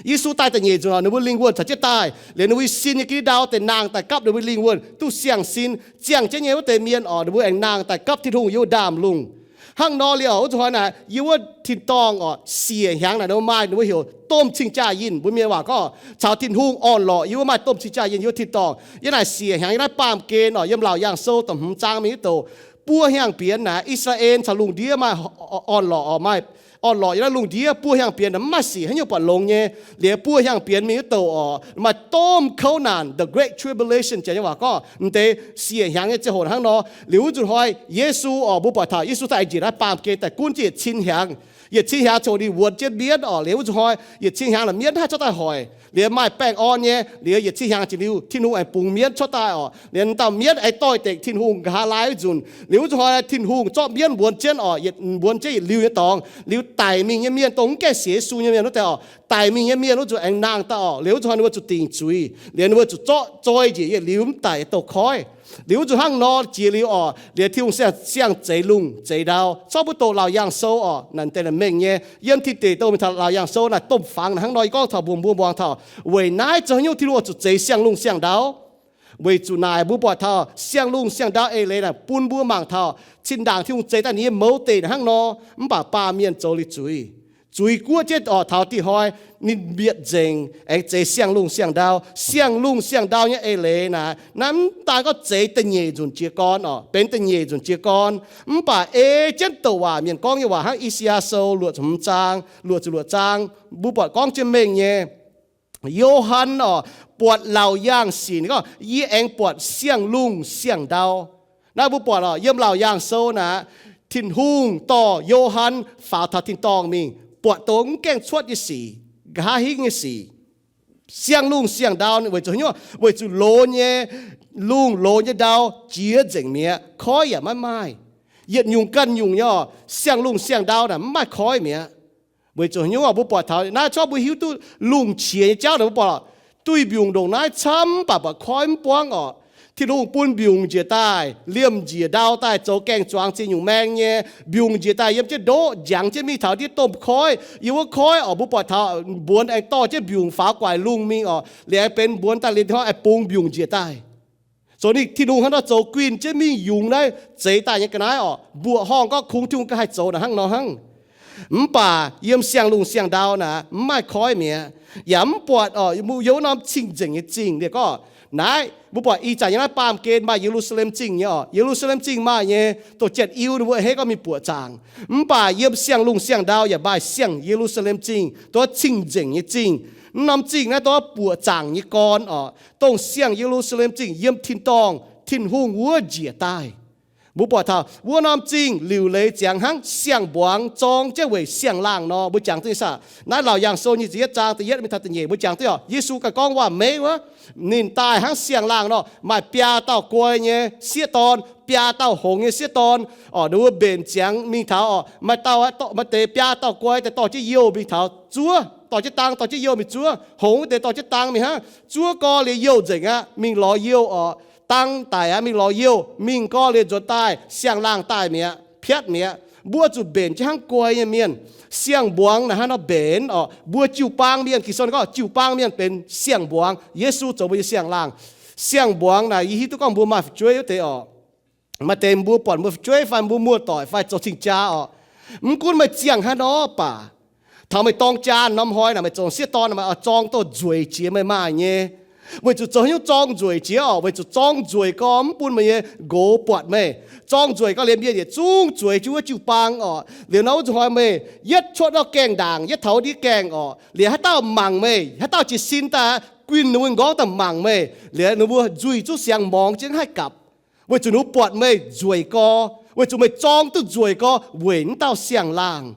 Yesu daaih da'nyeic nzunc oc, ninh mbuo lingh wuonh caux jienv daaih. Liuz ninh mbuo sin nyei ginv ndau deix nangh daaih gapv ninh mbuo lingh wuonh duqv siang-sin. Ziangh jienv nyei wuov deix mienh oc, ninh mbuo aengx nangh daaih gapv Tin-Hungh yiem wuov ndaamv-lungh. Hnangv nor liuz oc, wuov nzunc hnoi naaic, yiem wuov tin-dorngh oc, siec hnyangx naaic ninh mbuo maaih, ninh mbuo heuc domh cing-jaa-yinh. Mbuo mienh waac gorngv caux Tin-Hungh orn-lorqc, yiem wuov maaih domh cing-jaa-yinh yiem wuov tin-dorngh. Yiem naaic siec hnyangx yiem naaiv baamh gen oc, yiem Laauc Yaangh Sou da'hmz zaang mingh wuov douc, buo hnyangx-bienx naaic Israel caux lungh ndiev maaih orn-lorqc oc, maaih orn-lorqc yiem naaiv lungh ndiev buo hnyangx-bienx naaic mv maaih sic haaix nyungc buatc longx nyei. Liuz buo hnyangx-bienx mingh wuov douc oc, maaih domh kouv naanc, the great tribulation, jiex nyei waac gorngv m'deix siec hnyangx nyei ziangh hoc hnangv nor. Liuz wuov nzunc hnoi Yesu oc, mbuo buatc taux Yesu daaih njiec naaiv baamh gen daaih gunv jienv yietc cin hnyangx. Yietc cin hnyangx coc ninh wuonx jienv mienv oc. Liuz wuov nzunc hnoi yietc cin hnyangx naaic mienv mv haih zorqv daaih hoic. Liuz maaih baengh orn nyei. Liuz yietc cin hnyangx jiex liuz Tin-Hungh aengx bungx mienv cuotv daaih oc. Liuz dauh mienv aengx doix-dekc Tin-Hungh nqa'haav laai wuov nzunc. Liuz wuov nzunc hnoi Tin-Hungh zorqv mienv wuonx jienv oc, yietc wuonx jienv yietc liuz nyei dorngx. Liuz daic mingh nyei mienh, dongh mv gaengh sienx Yesu nyei mienh wuov deix oc, daic mingh nyei mienh wuov nzunc aengx nangh daaih oc. Liuz wuov nzunc hnoi ninh mbuo zuqc dingc zuiz. Liuz ninh mbuo zuqc zorqv zoi njiec yietc liuz mv daic douz-koiv. Liuz wuov nzunc hnangv nor jiex liuz oc, liuz Tin-Hungh siang-zeix lungh zeix ndau. Corc mbuo doqc Laauc Yaangh Sou oc, naaic deix naaic mengh nyei. Yiem tin deic dongh mingh taux Laauc Yaangh Sou naaic domh fangx hnangv nor, yie gorngv taux mbuo, mbuo muangx taux weic naaiv zoux haaix nyungc Tin-Hungh oix zuqc zeix siang-lungh siang-ndau. Weic zuqc naaic mbuo buatc taux siang-lungh siang-ndau eix leiz naaic bun mbuo mangc taux zinh ndaangc Tin-Hungh zeix daaih ninh nyei mouz deic hnangv nor, mv baac baamh mienh zoux liuz zuiz. Zuiz guoqv jienv oc, taux dih hnoi ninh mietc nzengc, aengx zeix siang-lungh siang-ndau. Siang-lungh siang-ndau nyei eix leiz naaic, naaiv mv daan gorngv zeix da'nyeic nzunc jiez gorn oc, benx da'nyeic nzunc jiez gorn. Mv baac ei jienv douc waac mienh gorngv nyei waac hnangv I^saa^yaa Sou luoqc ziepc hmz zaang, luoqc ziepc luoqc zaang, mbuo buatc gorngv jienv mengh nyei. Yo^han oc, buatc Laauc Yaangh Sic gorngv, yie aengx buatc siang-lungh siang-ndau. Naaiv mbuo buatc oc, yiem Laauc Yaangh Sou naaic, Tin-Hungh dorh Yo^han faaux taux tin-dorngh mingh, buatc dongh mv gaengh cuotv nyei sic, nqa'haav hingv nyei sic. Siang-lungh siang-ndau weic zuqc haaix nyungc? Weic zuqc loz nyei lungh, loz nyei ndau jiex nzengc mi'aqv, koiv yaac maiv maaih. Yietc nyungc ganh nyungc nyei oc, siang-lungh siang-ndau naaic mv maaih koiv mi'aqv. Weic zuqc haaix nyungc? Mbuo buatc taux naaiv corc mbuo hiuv duqv lungh qiex nyei jauv naaic, mbuo buatc duih mbiungc ndongc naaiv camv, mv baac buatc koiv mv buangv oc. Tin-Hungh bun mbiungc njiec daaih, liemh njiec ndau daaih zoux gaeng-zuangx ziex nyungc maeng nyei. Mbiungc njiec daaih yiem jienv ndoqv, njangx jienv mingh taux ndiev domh koiv. Yiem wuov koiv oc, mbuo buatc taux mbuonx aengx dorh jienv mbiungc faaux guaix lungh mingh oc, liuz aengx benx mbuonx daaih liuz hnoi aengx bungx mbiungc njiec daaih. Zoux ninh, Tin-Hungh hnangv nor zoux guinh jienv mingh yungz naaiv zeix daaih nyei ga'naaiv oc. Mbuoqc horngh gorngv kungx Tin-Hungh ga'haih zoux naaic hnangv nor hnangv. Mv baac yiem siang-lungh siang-ndau naaic mv maaih koiv mi'aqv, yaac mv buatc oc, yiem wuov norm cing-nzengc nyei zingh. Liuz gorngv naaiv, mbuo buatc ih zanc yiem naaiv baamh gen maaih Ye^lu^saa^lem Zingh nyei oc. Ye^lu^saa^lem Zingh maaih nyei, dongh Janx-Iu ninh mbuo a'hneiv gorngv mingh buoqc zaangc. Mv baac yiem siang-lungh siang-ndau yaac maaih siang Ye^lu^saa^lem Zingh, dongh cing-nzengc nyei zingh. Mv norm zingh naaiv dongh buoqc zaangc nyei gorn oc, dongh siang Ye^lu^saa^lem Zingh yiem tin-dorngh Tin-Hungh wuov njiec daaih. Mbuo buatc taux wuov norm zingh liuc leiz ziangx hnangv siang-mbuangz zorng jienv weic siang-laangh nor. Mbuo jangx duqv nyei saah? Naaiv Laauc Yaangh Sou nyic ziepc yietv zaang da'yietv mingh taux da'nyeic, mbuo jangx duqv oc. Yesu ganh gorngv waac-meiv wuov, ninh daaih hnangv siang-laangh nor, maaih biaa dauh guai nyei sieqv dorn, biaa dauh hngongx nyei sieqv dorn oc. Ninh mbuo mbenc ziangx mingh taux oc, maaih dauh, maaih deix biaa dauh guai daaih dorh jienv youh mingh taux zuov, dorh jienv dang dorh jienv youh mingh zuov. Hngongx wuov deix dorh jienv dang mingh hnangv. Zuov gau liuz youh nzengc aqv, mingh lorz youh oc. Dang daic aqv, mingh lorz youh. Mingh gau liuz nzuonx daaih siang-laangh daaih mi'aqv, piatv mi'aqv. Mbuo zuqc mbenc jienv hnangv guai nyei mienh. Siang-mbuangz naaic hnangv nor mbenc oc. Mbuo jiu-baang mienh, Ging-Sou ninh gorngv jiu-baang mienh benx siang-mbuangz. Yesu zoux mbuo nyei siang-laangh. Siang-mbuangz naaic yie hiuv duqv gorngv mbuo maaih fu'jueiv wuov deix oc. Maaih deix mbuo buatc mbuo fu'jueiv fai mbuo muoz-doic fai zoux cing-jaa oc, mv gunv meih ziangh hnangv nor baac, taux meih dorng jaa norm hnoi naaic, meih zoux sieqv dorn naaic, meih oix zorng duqv nzueic jiex meih maaih nyei. Weic zuqc zoux haaix nyungc zorng nzueic jiex oc? Weic zuqc zorng nzueic gau mv bun meih nyei nqox buatc meih. Zorng nzueic gau liuz mienh yietc zungv zueiz jienv wuov jiu-baang oc. Liuz nor wuov zuqc hnoi meih yietv cuotv nor gaengh ndaangc, yietv taux ndiev gaengh oc, liuz haaix dauh mangc meih, haaix dauh jiez sin daaih guinh ninh mbuo nqorngv daaih mangc meih, liuz ninh mbuo nzuih zuqv siangx morngx jienv haih gapc. Weic zuqc ninh mbuo buatc meih nzueic gau, weic zuqc meih zorng duqv nzueic gau weic naaiv dauh siang-laangh.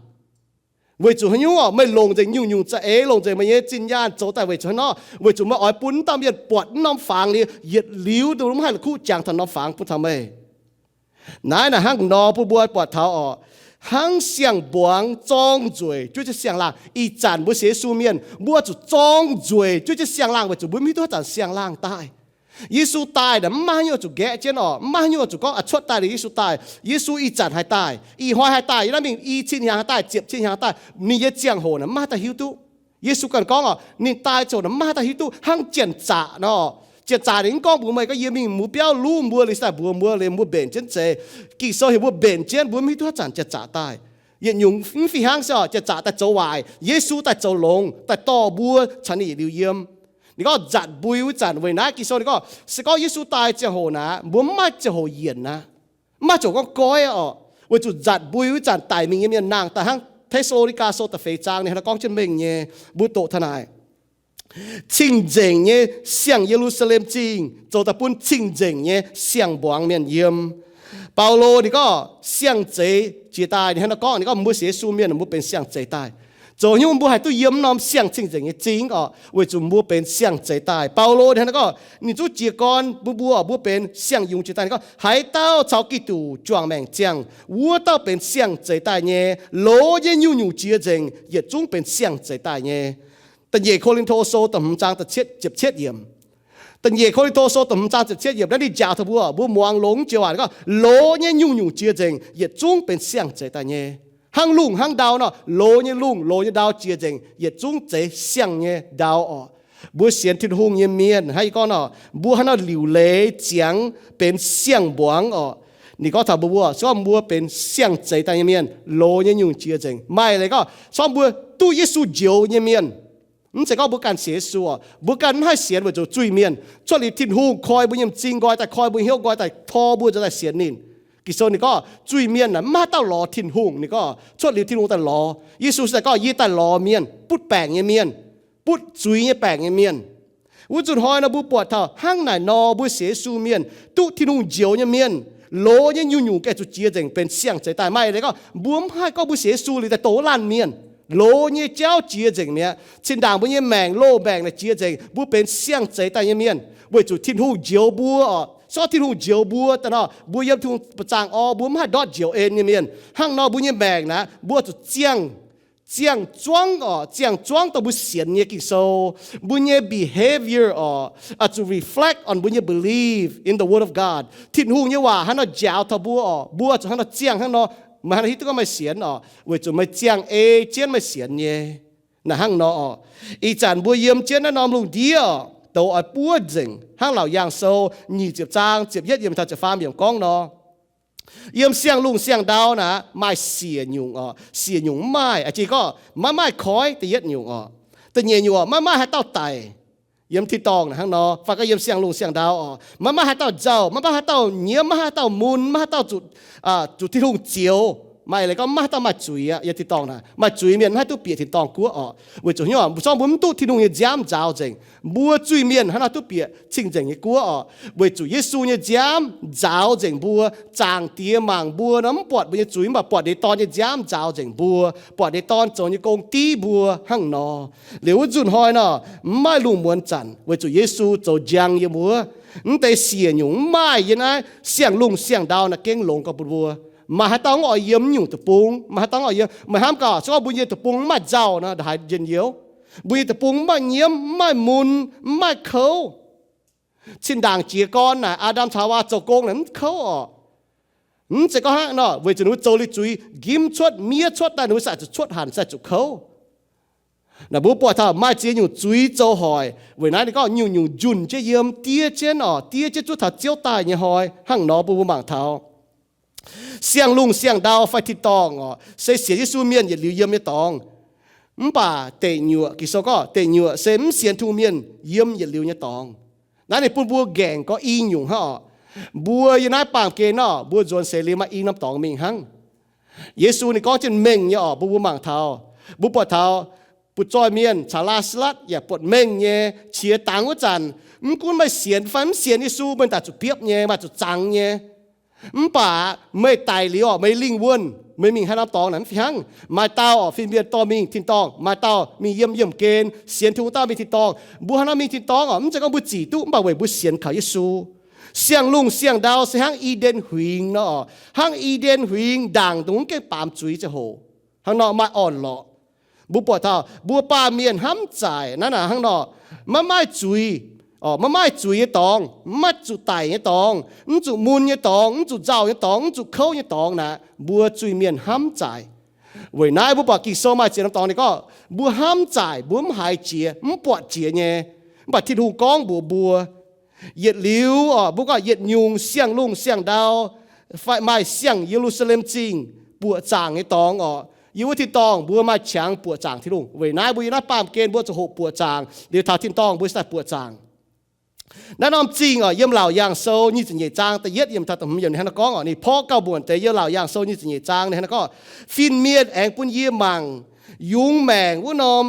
Weic zuqc haaix nyungc oc? Meih longc nzengc nyungc-nyungc za'eix, longc nzengc meih nyei zinh nyaanh zoux daaih weic zuqc haaix nor? Weic zuqc meih oix bun naaiv dauh mienh buatc naaiv norm fangx liuz, yietc liuz mv haih la'kuqv jangx taux norm fangx bun taux meih. Naaiv naaic hnangv nor bun mbuo buatc taux oc, hnangv siang-mbuangz zorng nzueic jienv siang-laangh. Ih zanc mbuo sienx Yesu mienh, mbuo zuqc zorng nzueic jienv siang-laangh weic zuqc mbuo mv hiuv duqv haaix zanc siang-laangh daaih. Yesu daaih naaic mv maaih haaix nyungc zuqc nqaeqv jienv oc, mv maaih haaix nyungc zuqc gorngv a'cuotv daaih liuz Yesu daaih. Yesu ih zanc haih daaih, ih hnoi haih daaih, yie naaiv mingh i cin hnyangx haih daaih, ziepc cin hnyangx haih daaih, ninh nyei ziangh hoc naaic mv maaih haaix dauh hiuv duqv. Yesu ganh gorngv oc, ninh daaih ziangh hoc naaic mv maaih haaix dauh hiuv duqv, hnangv janx-zaqc nor. Janx-zaqc ninh mv gorngv mbuox meih gorngv yie mingh muv biauv luv mbuo liuz daaih mbuox mbuo liuz mbuo mbenc jienv zeiz. Ging-Sou heuc mbuo mbenc jienv, mbuo mv hiuv duqv haaix zanc janx-zaqc daaih. Yietc nyungc mv fih hnangv se oc, janx-zaqc daaih zoux waaic, Yesu daaih zoux longx, daaih dorh mbuo caux ninh yietc liuz yiem. Ninh gorngv nzatc mbui wuov zanc weic naaiv Ging-Sou ninh gorngv se gorngv Yesu daaih ziangh hoc naaic mbuo mv maaih ziangh hoc yienc aqv. Mv maaih ziangh hoc gorngv goiv oc, weic zuqc nzatc mbui wuov zanc daic mingh nyei mienh nangh daaih hnangv Te^saa^lo^ni^gaa Sou da'feix zaang ninh hnangv nor gorngv jienv mengh nyei. Mbuo doqc taux naaic, cing-nzengc nyei siang-Ye^lu^saa^lem Zingh zoux daaih bun cing-nzengc nyei siang-mbuangz mienh yiem. Baulo ninh gorngv siang-zeix jiex daaih, ninh hnangv nor gorngv, ninh gorngv mbuo sienx Yesu mienh mbuo benx siang-zeix daaih. Zoux haaix nyungc mbuo haih duqv yiem norm siang cing-nzengc nyei zingh oc? Weic zuqc mbuo benx siang-zeix daaih. Baulo ninh hnangv nor gorngv ninh zungv jiez gorn mbuo, mbuo, mbuo benx siang-yungz jiex daaih. Ninh gorngv haaix dauh caux Giduc juangc maengc ziangh, wuov dauh benx siang-zeix daaih nyei. Loz nyei nyungc-nyungc jiex nzengc yietc zungv benx siang-zeix daaih nyei. Da'nyeic Ko^lin^to Sou da'hmz zaang ziepc cietv yiemc. Da'nyeic Ko^lin^to Sou da'hmz zaang ziepc cietv yiemc naaiv ninh njaaux taux mbuo, mbuo muangx longx joux waac gorngv, loz nyei nyungc-nyungc jiex nzengc yietc zungv benx siang-zeix daaih nyei. Hnangv lungh hnangv ndau nor, loz nyei lungh, loz nyei ndau jiex nzengc yietc zungv zeix siang nyei ndau oc. Mbuo sienx Tin-Hungh nyei mienh hnangv yie gorngv nor, mbuo hnangv nor liuc leiz ziangx benx siang-mbuangz oc. Ninh gorngv taux mbuo, mbuo se gorngv mbuo benx siang-zeix daaih nyei mienh, loz nyei nyungc jiex nzengc. Maaih leiz gorngv se gorngv mbuo duqv Yesu njoux nyei mienh, mv zeiz gorngv mbuo ganh sienx Yesu oc, mbuo ganh mv haih sienx weic zuqc zuiz-mienh cuotv liuz Tin-Hungh koi mbuo nyei m'zing nqoi daaih, koi mbuo hnyouv nqoi daaih, tor mbuo nzuonx daaih sienx ninh. Ging-Sou ninh gorngv zuiz-mienh naaic mv maaih dauh lorz Tin-Hungh. Ninh gorngv cuotv liuz Tin-Hungh daaih lorz. Yesu se daaih gorngv, yie daaih lorz mienh, butv baengc nyei mienh, butv zuiz nyei baengc nyei mienh. Wuov zuqc hnoi nor mbuo buatc taux hnangv naaic nor mbuo sienx Yesu mienh, duqv Tin-Hungh njoux nyei mienh, loz nyei nyungc-nyungc gengh zuqc jiex nzengc benx siang-zeix daaih. Maaih leiz gorngv mbuo mv haih gorngv mbuo sienx Yesu liuz daaih douz laanh mienh. Loz nyei jauv jiex nzengc mi'aqv. Zinh ndaangc mbuo nyei maengc, loz maengc naaic jiex nzengc, mbuo benx siang-zeix daaih nyei mienh weic zuqc Tin-Hungh njoux mbuo oc. Se gorngv Tin-Hungh njoux mbuo daaih nor, mbuo yiem Tin-Hungh ba'zangh orv, mbuo mv haih ndortv njoux en nyei mienh. Hnangv nor mbuo nyei maengc naaic mbuo zuqc ziangh, ziangh zuangv oc, ziangh zuangv dongh mbuo sienx nyei Ging-Sou, mbuo nyei behavior oc, zuqc reflect on mbuo nyei belief in the word of God. Tin-Hungh nyei waac hnangv nor njaaux taux mbuo oc, mbuo zuqc hnangv nor ziangh hnangv nor, meih hnangv nor hiuv duqv gorngv meih sienx oc, weic zuqc meih ziangh ei jienv meih sienx nyei. Naaic hnangv nor oc. Ih zanc mbuo yiem jienv naaiv norm lungh ndiev oc, douz oix buov nzengc hnangv Laauc Yaangh Sou nyic ziepc zaang ziepc yietv yiemc taux ziepc faam yiemc gorngv nor, Yiem siang-lungh siang-ndau naaic maaih siec nyungc oc. Siec nyungc mv maaih, a'jang gorngv maiv maaih koiv, da'yietv nyungc oc. Da'nyeic nyungc oc, maiv maaih haaix dauh daic. Yiem tin-dorngh naaic hnangv nor, fai gorngv yiem siang-lungh siang-ndau oc, maiv maaih haaix dauh nzauh, maiv maaih haaix dauh nyiemv, maiv maaih haaix dauh mun, maiv maaih haaix dauh zuqc, zuqc Tin-Hungh zioux. Maaih leiz gorngv maiv maaih haaix dauh maaih zuiz aqv. Yiem tin-dorngh naaic maaih zuiz mienh maiv haih duqv bieqc tin-dorngh guoqv oc. Weic zuqc hnyouv mbuo zorqv mbuo mv duqv Tin-Hungh nyei nziaamv nzaaux nzengc, mbuo zuiz-mienh hnangv naaiv duqv bieqc cing-nzengc nyei guoqv oc. Weic zuqc Yesu nyei nziaamv nzaaux nzengc mbuo, Zaangc Diex mangc mbuo nor mv buatc mbuo nyei zuiz, mv baac buatc ninh nyei Dorn nyei nziaamv nzaaux nzengc mbuo, buatc ninh nyei Dorn zoux nyei gong div mbuo hnangv nor. Liuz wuov nzunc hnoi nor, mv maaih lungh muonz zanc weic zuqc Yesu zoux njang yiem wuov. Mv deix siec nyungc mv maaih yiem naaiv siang-lungh siang-ndau naaiv gengh longx gau bun mbuo. Maaih haaix dauh mv oix yiem nyungc deic-bung? Maaih haaix dauh mv oix yiem? Meih hnamv gaax, se gorngv mbuo nyei deic-bung mv maaih nzauh nor, ndongc haaix njien-youh? Mbuo nyei deic-bung mv maaih nyiemv, mv maaih mun, mv maaih kouv. Zinh ndaangc jiez gorn naaic, Aa^ndam caux Haawaa zoux gong naaic mv kouv oc. Mv zeiz gorngv hnangv nor, weic zuqc ninh mbuo zoux liuz zuiz, njimv cuotv, miev cuotv daaih, ninh mbuo sai zuqc cuotv hanc, sai zuqc kouv. Naaic mbuo buatc taux maaih ziex nyungc zuiz zoux hoic. Weic naaiv ninh gorngv nyungc-nyungc njunh jienv yiem, diev jienv oc, diev jienv zuov taux Ziouv daaih nyei hnoi hnangv nor bun mbuo mangc taux. Siang-lungh siang-ndau fai tin-dorngh oc, se sienx Yesu mienh yietc liuz yiem nyei dorngx. Mv baac deic nyuoqc, Ging-Sou gorngv deic nyuoqc se mv sienx Tin-Hungh mienh yiem yietc liuz nyei dorngx. Naaiv ninh bun mbuo nqaengc gorngv i nyungc hnangv oc. Mbuo yiem naaiv baamh gen nor, mbuo nzuonx seix liuz maaih i norm dorngx mingh hnangv. Yesu ninh gorngv jienv mengh nyei oc, mbuo mbuo mangc taux, mbuo buatc taux butv-zoih mienh caux Laa^saa^latv yaac buatc mengh nyei. Qiex dangx wuov zanc, mv gunv meih sienx fai mv sienx Yesu, meih daaih zuqc biopv nyei, maaih zuqc zangx nyei. Mv baac meih daic liuz oc, meih lingh wuonh, meih mingh haaix norm dorngx naaic mv fih hnangv. Maaih dauh oc, fin-mienh dorh mingh tin-dorngh, maaih dauh mingh yiem yiemh gen, sienx Tin-Hungh dauh mingh tin-dorngh. Mbuo haaix nor mingh tin-dorngh oc? Mv zeiz gorngv mbuo zic duqv, mv baac weic mbuo sienx kaux Yesu. Siang-lungh siang-ndau se hnangv I^nden Huingx nor oc, hnangv I^nden Huingx ndaangc dongh mv gaengh baamz zuiz ziangh hoc, hnangv nor maaih orn-lorqc. Mbuo buatc taux mbuo baamh mienh hnamv zaaic naaiv naaic hnangv nor, maiv maaih zuiz, maiv maaih zuiz nyei dorngx, maiv zuqc daic nyei dorngx, mv zuqc mun nyei dorngx, mv zuqc nzauh nyei dorngx, mv zuqc kouv nyei dorngx naaic, mbuo zuiz-mienh hnamv zaaic. Weic naaiv mbuo buatc Ging-Sou maaih ziex norm dorngx ninh gorngv mbuo hnamv zaaic, mbuo mv haiz jiex, mv buatc jiex nyei. Mv baac Tin-Hungh gorngv mbuox mbuo, yietc liuz oc, mbuo gorngv yietc nyungc siang-lungh siang-ndau fai maaih siang-Ye^lu^saa^lem Zingh buoqc zaangc nyei dorngx oc, yiem wuov tin-dorngh mbuo maaih qangx buoqc zaangc Tin-Hungh. Weic naaiv mbuo yiem naaiv baamh gen mbuo ziouc hoqc buoqc zaangc, liuz taux tin-dorngh mbuo ziouc daaih buoqc zaangc. Naaiv norm zingh oc, yiem Laauc Yaangh Sou nyic ziepc nyeic zaang da'yietv yiemc taux da'hmz yiemc ninh hnangv naaiv gorngv oc, ninh porv gauh muonc deix. Yiem Laauc Yaangh Sou nyic ziepc nyeic zaang ninh hnangv naaiv gorngv, fin-mienh aengx bun yie mangc, yungz maengc wuov norm,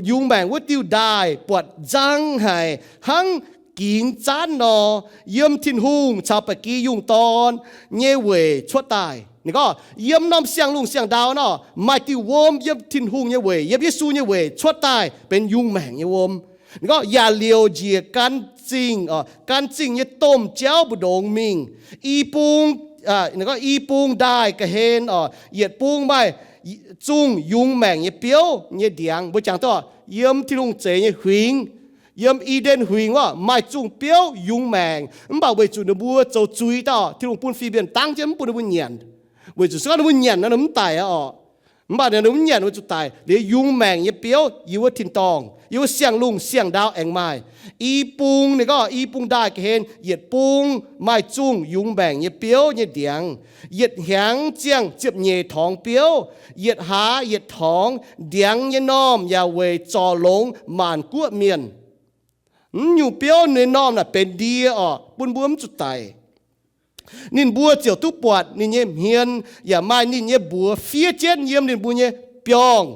yungz maengc wuov diuh ndaaih buatc nzang haic hnangv gingx zaanv nor, yiem Tin-Hungh caux ba'gi yungh dorn nyei weic cuotv daaih. Ninh gorngv yiem norm siang-lungh siang-ndau nor, maaih diuh wuom yiem Tin-Hungh nyei weic, yiem Yesu nyei weic cuotv daaih benx yungz maengc nyei wuom. Ninh gorngv yaac liouc njiec gan zingh, gan zingh nyei domh jauv mbu'ndongx mingh. I bung, i bung ndaaih ga'hlen oc, yietc bung maaih zungh yungz maengc nyei biouv nyei ndiangx. Mbuo jangx duqv yiem Tin-Hungh zeix nyei huingx, yiem I^nden Huingx wuov maaih zungh biouv yungz maengc. Mv baac weic zuqc ninh mbuo zoux zuiz daaih, Tin-Hungh bun fin-mienh dangv jienv mv bun ninh mbuo nyanc. Weic zuqc se gorngv ninh mbuo nyanc nor ninh mv daic aqv oc. Mv baac ninh mbuo mv nyanc weic zuqc daic liuz yungz maengc nyei biouv yiem wuov tin-dorngh, yiem wuov siang-lungh siang-ndau aengx maaih. I bung ninh gorngv i bung ndaaih ga'hlen yietc bung maaih zungh yungz maengc nyei biouv nyei ndiangx. Yietc hnyangx ziangh ziepc nyeic torngx biouv, yietc hlaax yietc torngx. Ndiangx nyei normh yaac weic zorc longx maanc guoqv mienh. Mv nyungc biouv nyei normh naaic benx ndie oc, bun mbuo mv zuqc daic. Ninh mbuo ziouc duqv buatc ninh nyei hmien, yaac maaih ninh nyei mbuox fiev jienv yiem ninh mbuo nyei biorngh.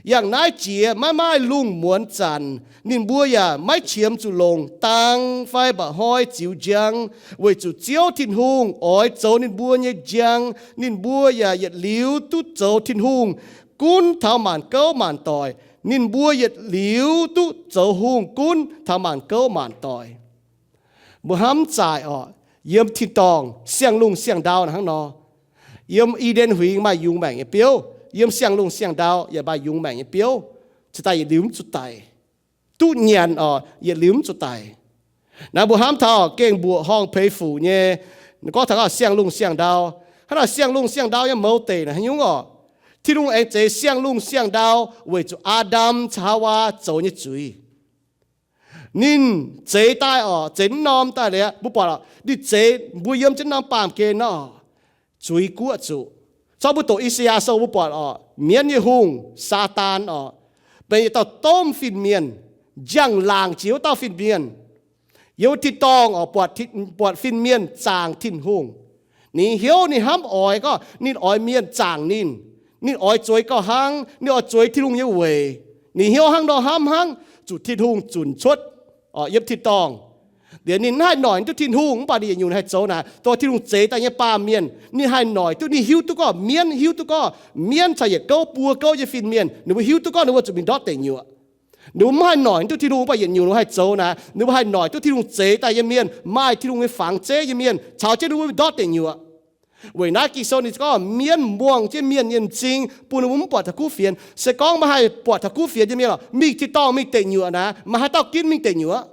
Yangh naaiv jiex maiv maaih lungh muonz zanc, ninh mbuo yaac maiv qiemx zuqc longc dang fai mba'hnoi ziux njang, weic zuqc Ziouv Tin-Hungh oix zoux ninh mbuo nyei njang. Ninh mbuo yaac yietc liuz duqv zoux Tin-Hungh gunv taux maanc gouv maanc doic. Ninh mbuo yietc liuz duqv zoux hungh gunv taux maanc gouv maanc doic. Mbuo hnamv zaaic oc, yiem tin-dorngh siang-lungh siang-ndau naaic hnangv nor. Yiem I^nden Huingx maaih yungz maengc nyei biouv, yiem siang-lungh siang-ndau yaac maaih yungz maengc nyei biouv, cingx daaih yietc liuz mv zuqc daic. Duqv nyanc oc, yietc liuz mv zuqc daic. Naaiv mbuo hnamv taux gengh mbuoqc horngh peix fuc nyei, gorngv taux siang-lungh siang-ndau. Hnangv naaic siang-lungh siang-ndau nyei mouz deic naaic haaix nyungc oc? Tin-Hungh aengx zeix siang-lungh siang-ndau weic zuqc Aa^ndam caux Haawaa zoux nyei zuiz. Ninh zeix daaih oc, zeix mv norm daaih liuz, mbuo buatc oc, ninh zeix mbuo yiem jienv norm baamh gen nor. zuiz guoqv zuqc. Zorqv mbuo doqc I^saa^yaa Sou mbuo buatc orqc, mienv nyei hungh, Saadaan orqc, benx yietc dauh domh fin-mienh, njang-laangc jiex wuov dauh fin-mienh. Yiem wuov tin-dorngh orqc, buatc, buatc fin-mienh zaangc Tin-Hungh. Ninh hnyouv ninh hnamv oix gorngv ninh oix mienh zaangc ninh. Ninh oix zueiz gauh hnangv, ninh oix zueiz Tin-Hungh nyei weic. Ninh hnyouv hnangv nor hnamv hnangv, zuqc Tin-Hungh zunc cuotv orqc, yiem tin-dorngh. Liuz ninh mv haih noic duqv Tin-Hungh, mv baac ninh yietc nyungc haih zoux naaic, dongh Tin-Hungh zeix daaih nyei baamh mienh, ninh haih noic duqv, ninh hiuv duqv gorngv mienv, hiuv duqv gorngv mienv caux yietc gouv buo gouv nyei fin-mienh, ninh mbuo hiuv duqv gorngv ninh mbuo zuqc mingh ndortv deic nyuoqc. Ninh mbuo mv haih noic duqv Tin-Hungh, mv baac yietc nyungc ninh mbuo haih zoux naaic, ninh mbuo haih noic duqv Tin-Hungh zeix daaih nyei mienh, maaih Tin-Hungh nyei fangx zeiv nyei mienh, caux jienv ninh mbuo ndortv deic nyuoqc. Weic naaiv Ging-Sou ninh gorngv mienv muangh jienv mienh nyei m'zing, bun ninh mbuo mv buatc taux kuv fienx. Se gorngv maaih haih buatc taux kuv fienx nyei mienh orqc, mingh tin-dorngh mingh deic nyuoqc naaic, maaih haaix dauh ginv mingh deic nyuoqc?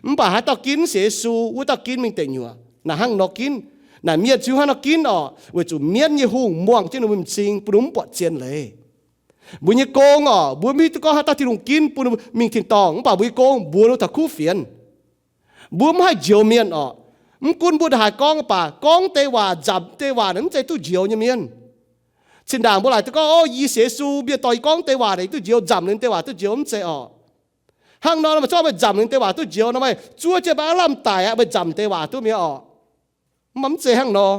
Mv baac haaix dauh ginv? Sienx Yesu wuov dauh ginv mingh deic nyuoqc. Naaic hnangv nor ginv. Naaic mienh ziouc hnangv nor ginv orqc, weic zuqc mienv nyei hungh muangh jienv ninh mbuo m'zing, bun ninh mbuo mv buatc zien leiz. Mbuo nyei gong orqc, mbuo mv hiuv duqv gorngv haaix dauh Tin-Hungh ginv bun ninh mbuo mingh tin-dorngh, mv baac mbuo nyei gong mbuox ninh taux kuv fienx. Mbuo mv haih njoux mienh orqc. Mv gunv mbuo ndongc haaix gorngv, mv baac gorngv deix waac, nzamc deix waac naaic mv zeiz duqv njoux nyei mienh. Zinh ndaangc mbuo laaic duqv gorngv, o, yie sienx Yesu, mienh dorh yie gorngv deix waac naaic duqv njoux, nzamc ninh deix waac duqv njoux, mv zeiz orqc. Hnangv nor, meih zorqv meih nzamc ninh deix waac duqv njoux nor, meih zuov jienv mbuo aav lamh daic aqv, meih nzamc deix waac duqv mi'aqv orqc. Mv baac mv zeiz hnangv nor.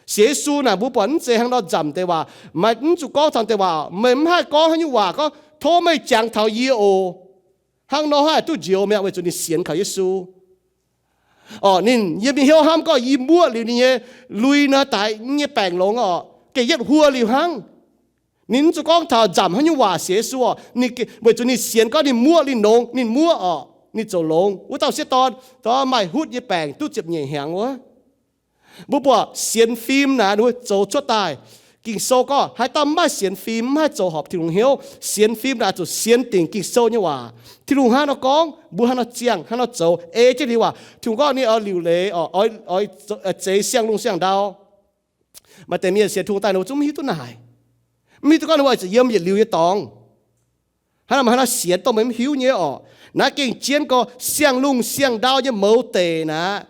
Sienx Yesu naaic mbuo buatc mv zeiz hnangv nor nzamc deix waac. Meih mv zuqc gorngv taux deix waac, meih mv haih gorngv haaix nyungc waac gorngv, tov meih jangx taux yie oc. Hnangv nor haih duqv njoux mi'aqv, weic zuqc ninh sienx kaux Yesu. Orqc, ninh yiem ninh hnyouv hnamv gorngv, yie muoqv liuz ninh nyei lui nor, daaih nyei baengc longx orqc, gengh yietv huo liuz hnangv. Ninh mv zuqc gorngv taux nzamc haaix nyungc waac sienx Yesu orqc, weic zuqc ninh sienx gorngv ninh muoqv liuz longx, ninh muoqv orqc, ninh ziouc longx. Wuov dauh sieqv dorn, dorh maaih hutv nyei baengc duqv ziepc nyeic hnyangx wuov. Mbuo buatc sienx fim naaic ninh mbuo zoux cuotv daaih. Ging-Sou gorngv haaix dauh mv maaih sienx fim, mv haih zoux horpc Tin-Hungh hnyouv. Sienx fim naaic zuqc sienx dingc Ging-Sou nyei waac. Tin-Hungh hnangv nor gorngv, mbuo hnangv nor ziangh, hnangv nor zoux, ei jienv liuz waac. Tin-Hungh gorngv ninh oix liuc leiz, oix, oix zeix siang-lungh siang-ndau. Maaih deix mienh sienx Tin-Hungh daaih ninh mbuo zungv mv hiuv duqv naaic. Mv hiuv duqv gorngv ninh mbuo oix zuqc yiem yietc liuz nyei dorngx. Hnangv naaic meih hnangv nor sienx dongh meih mv hiuv nyei orqc. Naaiv gengh jienv gorx siang-lungh siang-ndau nyei mouz deic naaic.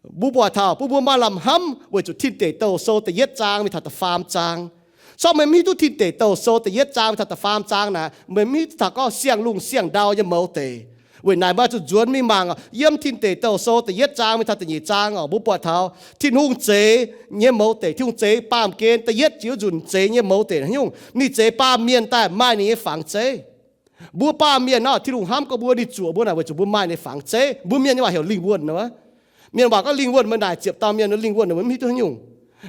Mbuo buatc taux bun mbuo maaih lamh hnamv weic zuqc Tin Deic Douh Sou da'yietv zaang mingh taux da'faam zaang. Sortv meih mv hiuv duqv Tin Deic Douh Sou da'yietv zaang mingh taux da'faam zaang naaic, meih mv hiuv duqv taux gorngv siang-lungh siang-ndau nyei mouz deic. Weic naaic meih zuqc nzuonx mingh mangc orqc. Yiem Tin Deic Douh Sou da'yietv zaang mingh taux da'nyeic zaang orqc, mbuo buatc taux Tin-Hungh zeix nyei mouz deic, Tin-Hungh zeix baamh gen da'yietv jiex wuov nzunc zeix nyei mouz deic haaix nyungc? Ninh zeix baamh mienh daaih maaih ninh nyei fangx zeiv. Mbuo baamh mienh nor, Tin-Hungh hnamv gorngv mbuo, ninh zuoqc mbuo naaic weic zuqc mbuo maaih ninh nyei fangx zeiv. Mbuo mienh nyei waac heuc lingh wuonh nor. Mienh waac gorngv lingh wuonh, meih naaic ziepc dauh mienh wuov lingh wuonh nor, meih mv hiuv duqv haaix nyungc.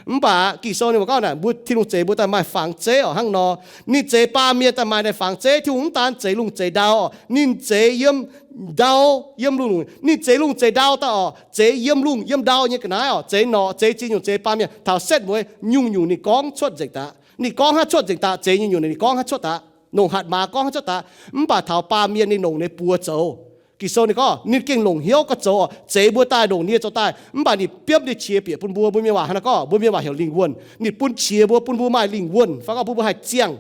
Mv baac Ging-Sou ninh mbuo gorngv naaic, mbuo Tin-Hungh zeix mbuo daaih maaih fangx zeiv orqc. Hnangv nor, ninh zeix baamh mienh daaih maaih ninh fangx zeiv. Tin-Hungh mv daan zeix lungh zeix ndau orqc, ninh zeix yiem ndau, yiem lungh, ninh zeix lungh zeix ndau daaih orqc, zeix yiem lungh yiem ndau nyei ga'naaiv orqc, zeix norqc zeix ziex nyungc, zeix baamh mienh taux setv mueiz nyungc-nyungc ninh gorngv cuotv nzengc daaih. Ninh gorngv hnangv cuotv nzengc daaih, zeix nyungc-nyungc ninh gorngv hnangv cuotv daaih. Longc hatc maaz gorngv hnangv cuotv daaih. Mv baac taux baamh mienh ninh longc ninh buoz zoux. Ging-Sou ninh gorngv ninh gengh longc hnyouv gauh zoux orqc, zeix mbuo daaih longc ninh nyei zoux daaih. Mv baac ninh biopv ninh qiex bieqc bun mbuo. Mbuo mienh waac hnangv naaiv gorngv, mbuo mienh waac heuc lingh wuonh. Ninh bun qiex mbuo, bun mbuo maaih lingh wuonh, fai gorngv bun mbuo haih ziangh.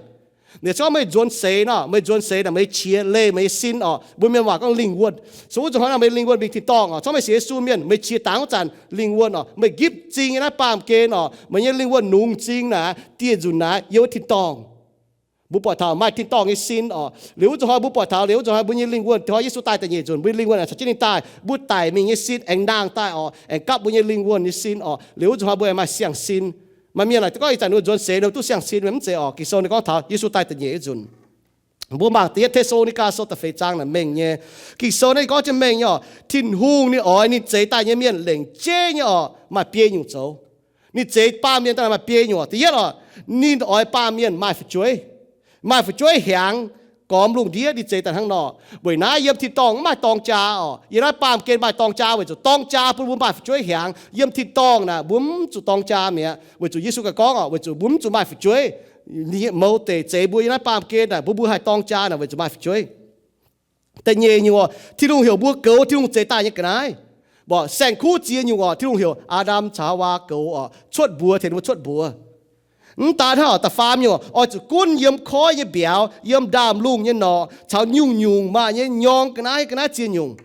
Ninh gorngv meih nzuonx seix nor, meih nzuonx seix naaic meih qiex leih meih nyei sin orqc. Mbuo mienh waac gorngv lingh wuonh. Se wuov zuqc hnoi naaic meih lingh wuonh mingh tin-dorngh orqc. Corc meih sienx Yesu mienh, meih qiex dangx wuov zanc lingh wuonh orqc, meih nqipv m'zing nyei naaiv baamh gen orqc, meih nyei lingh wuonh nungx m'zing naaic dieh nzunc naaic yiem wuov tin-dorngh. Mbuo buatc taux maaih tin-dorngh nyei sin orqc. Liuz wuov zuqc hnoi mbuo buatc taux, liuz wuov zuqc hnoi mbuo nyei lingh wuonh, taux Yesu daaih da'nyeic nzunc, mbuo nyei lingh wuonh aengx caux jienv ninh daaih. Mbuo daic mingh nyei sin aengx nangh daaih orqc, aengx gapv mbuo nyei lingh wuonh nyei sin orqc. Liuz wuov zuqc hnoi mbuo aengx maaih siang-sin. Maaih mienh naaic gorngv ih zanc ninh nzuonx seix ninh duqv siang-sin, mv zeiz orqc. Ging-Sou ninh gorngv taux Yesu daaih da'nyeic wuov nzunc. Mbuo mangc da'yietv Te^saa^lo^ni^gaa Sou da'feix zaang naaic mengh nyei. Ging-Sou naaiv gorngv jienv mengh nyei orqc, Tin-Hungh ninh oix ninh zeix daaih nyei mienh lengc jeiv nyei orqc, maaih biei nyungc zoux. Ninh zeix baamh mienh daaih maaih biei nyungc orqc. Da'yietv orqc, ninh oix baamh mienh maaih fu'jueiv. Maaih fu'jueiv hiaangx, gormx lungh ndiev. Ninh zeix daaih hnangv nor. Weic naaiv yiem tin-dorngh mv maaih dorng jaa orqc. Yiem naaiv baamh gen maaih dorng jaa weic zuqc dorng jaa bun mbuo maaih fu'jueiv hiaangx. Yiem tin-dorngh naaic mbuo mv zuqc dorng jaa mi'aqv, weic zuqc Yesu ganh gorngv orqc, weic zuqc mbuo mv zuqc maaih fu'jueiv. Ninh mouz deic zeix mbuo yiem naaiv baamh gen naaic, bun mbuo haih dorng jaa naaic weic zuqc maaih fu'jueiv. Da'nyeic nyungc orqc, Tin-Hungh heuc mbuo goux Tin-Hungh zeix daaih nyei ga'naaiv. Mborqc saeng-kuv ziex nyungc orqc, Tin-Hungh heuc Aa^ndam caux Haawaa goux orqc, cuotv mbuox tengx ninh mbuo cuotv mbuox. Mv daan hnangv orqc, da'faam nyungc orqc, oix zuqc gunv yiem koiv nyei mbiauz, yiem ndaamv-lungh nyei norqc, caux nyungc-nyungc maaih nyei nyorng ga'naaiv, ga'naaiv ziex nyungc.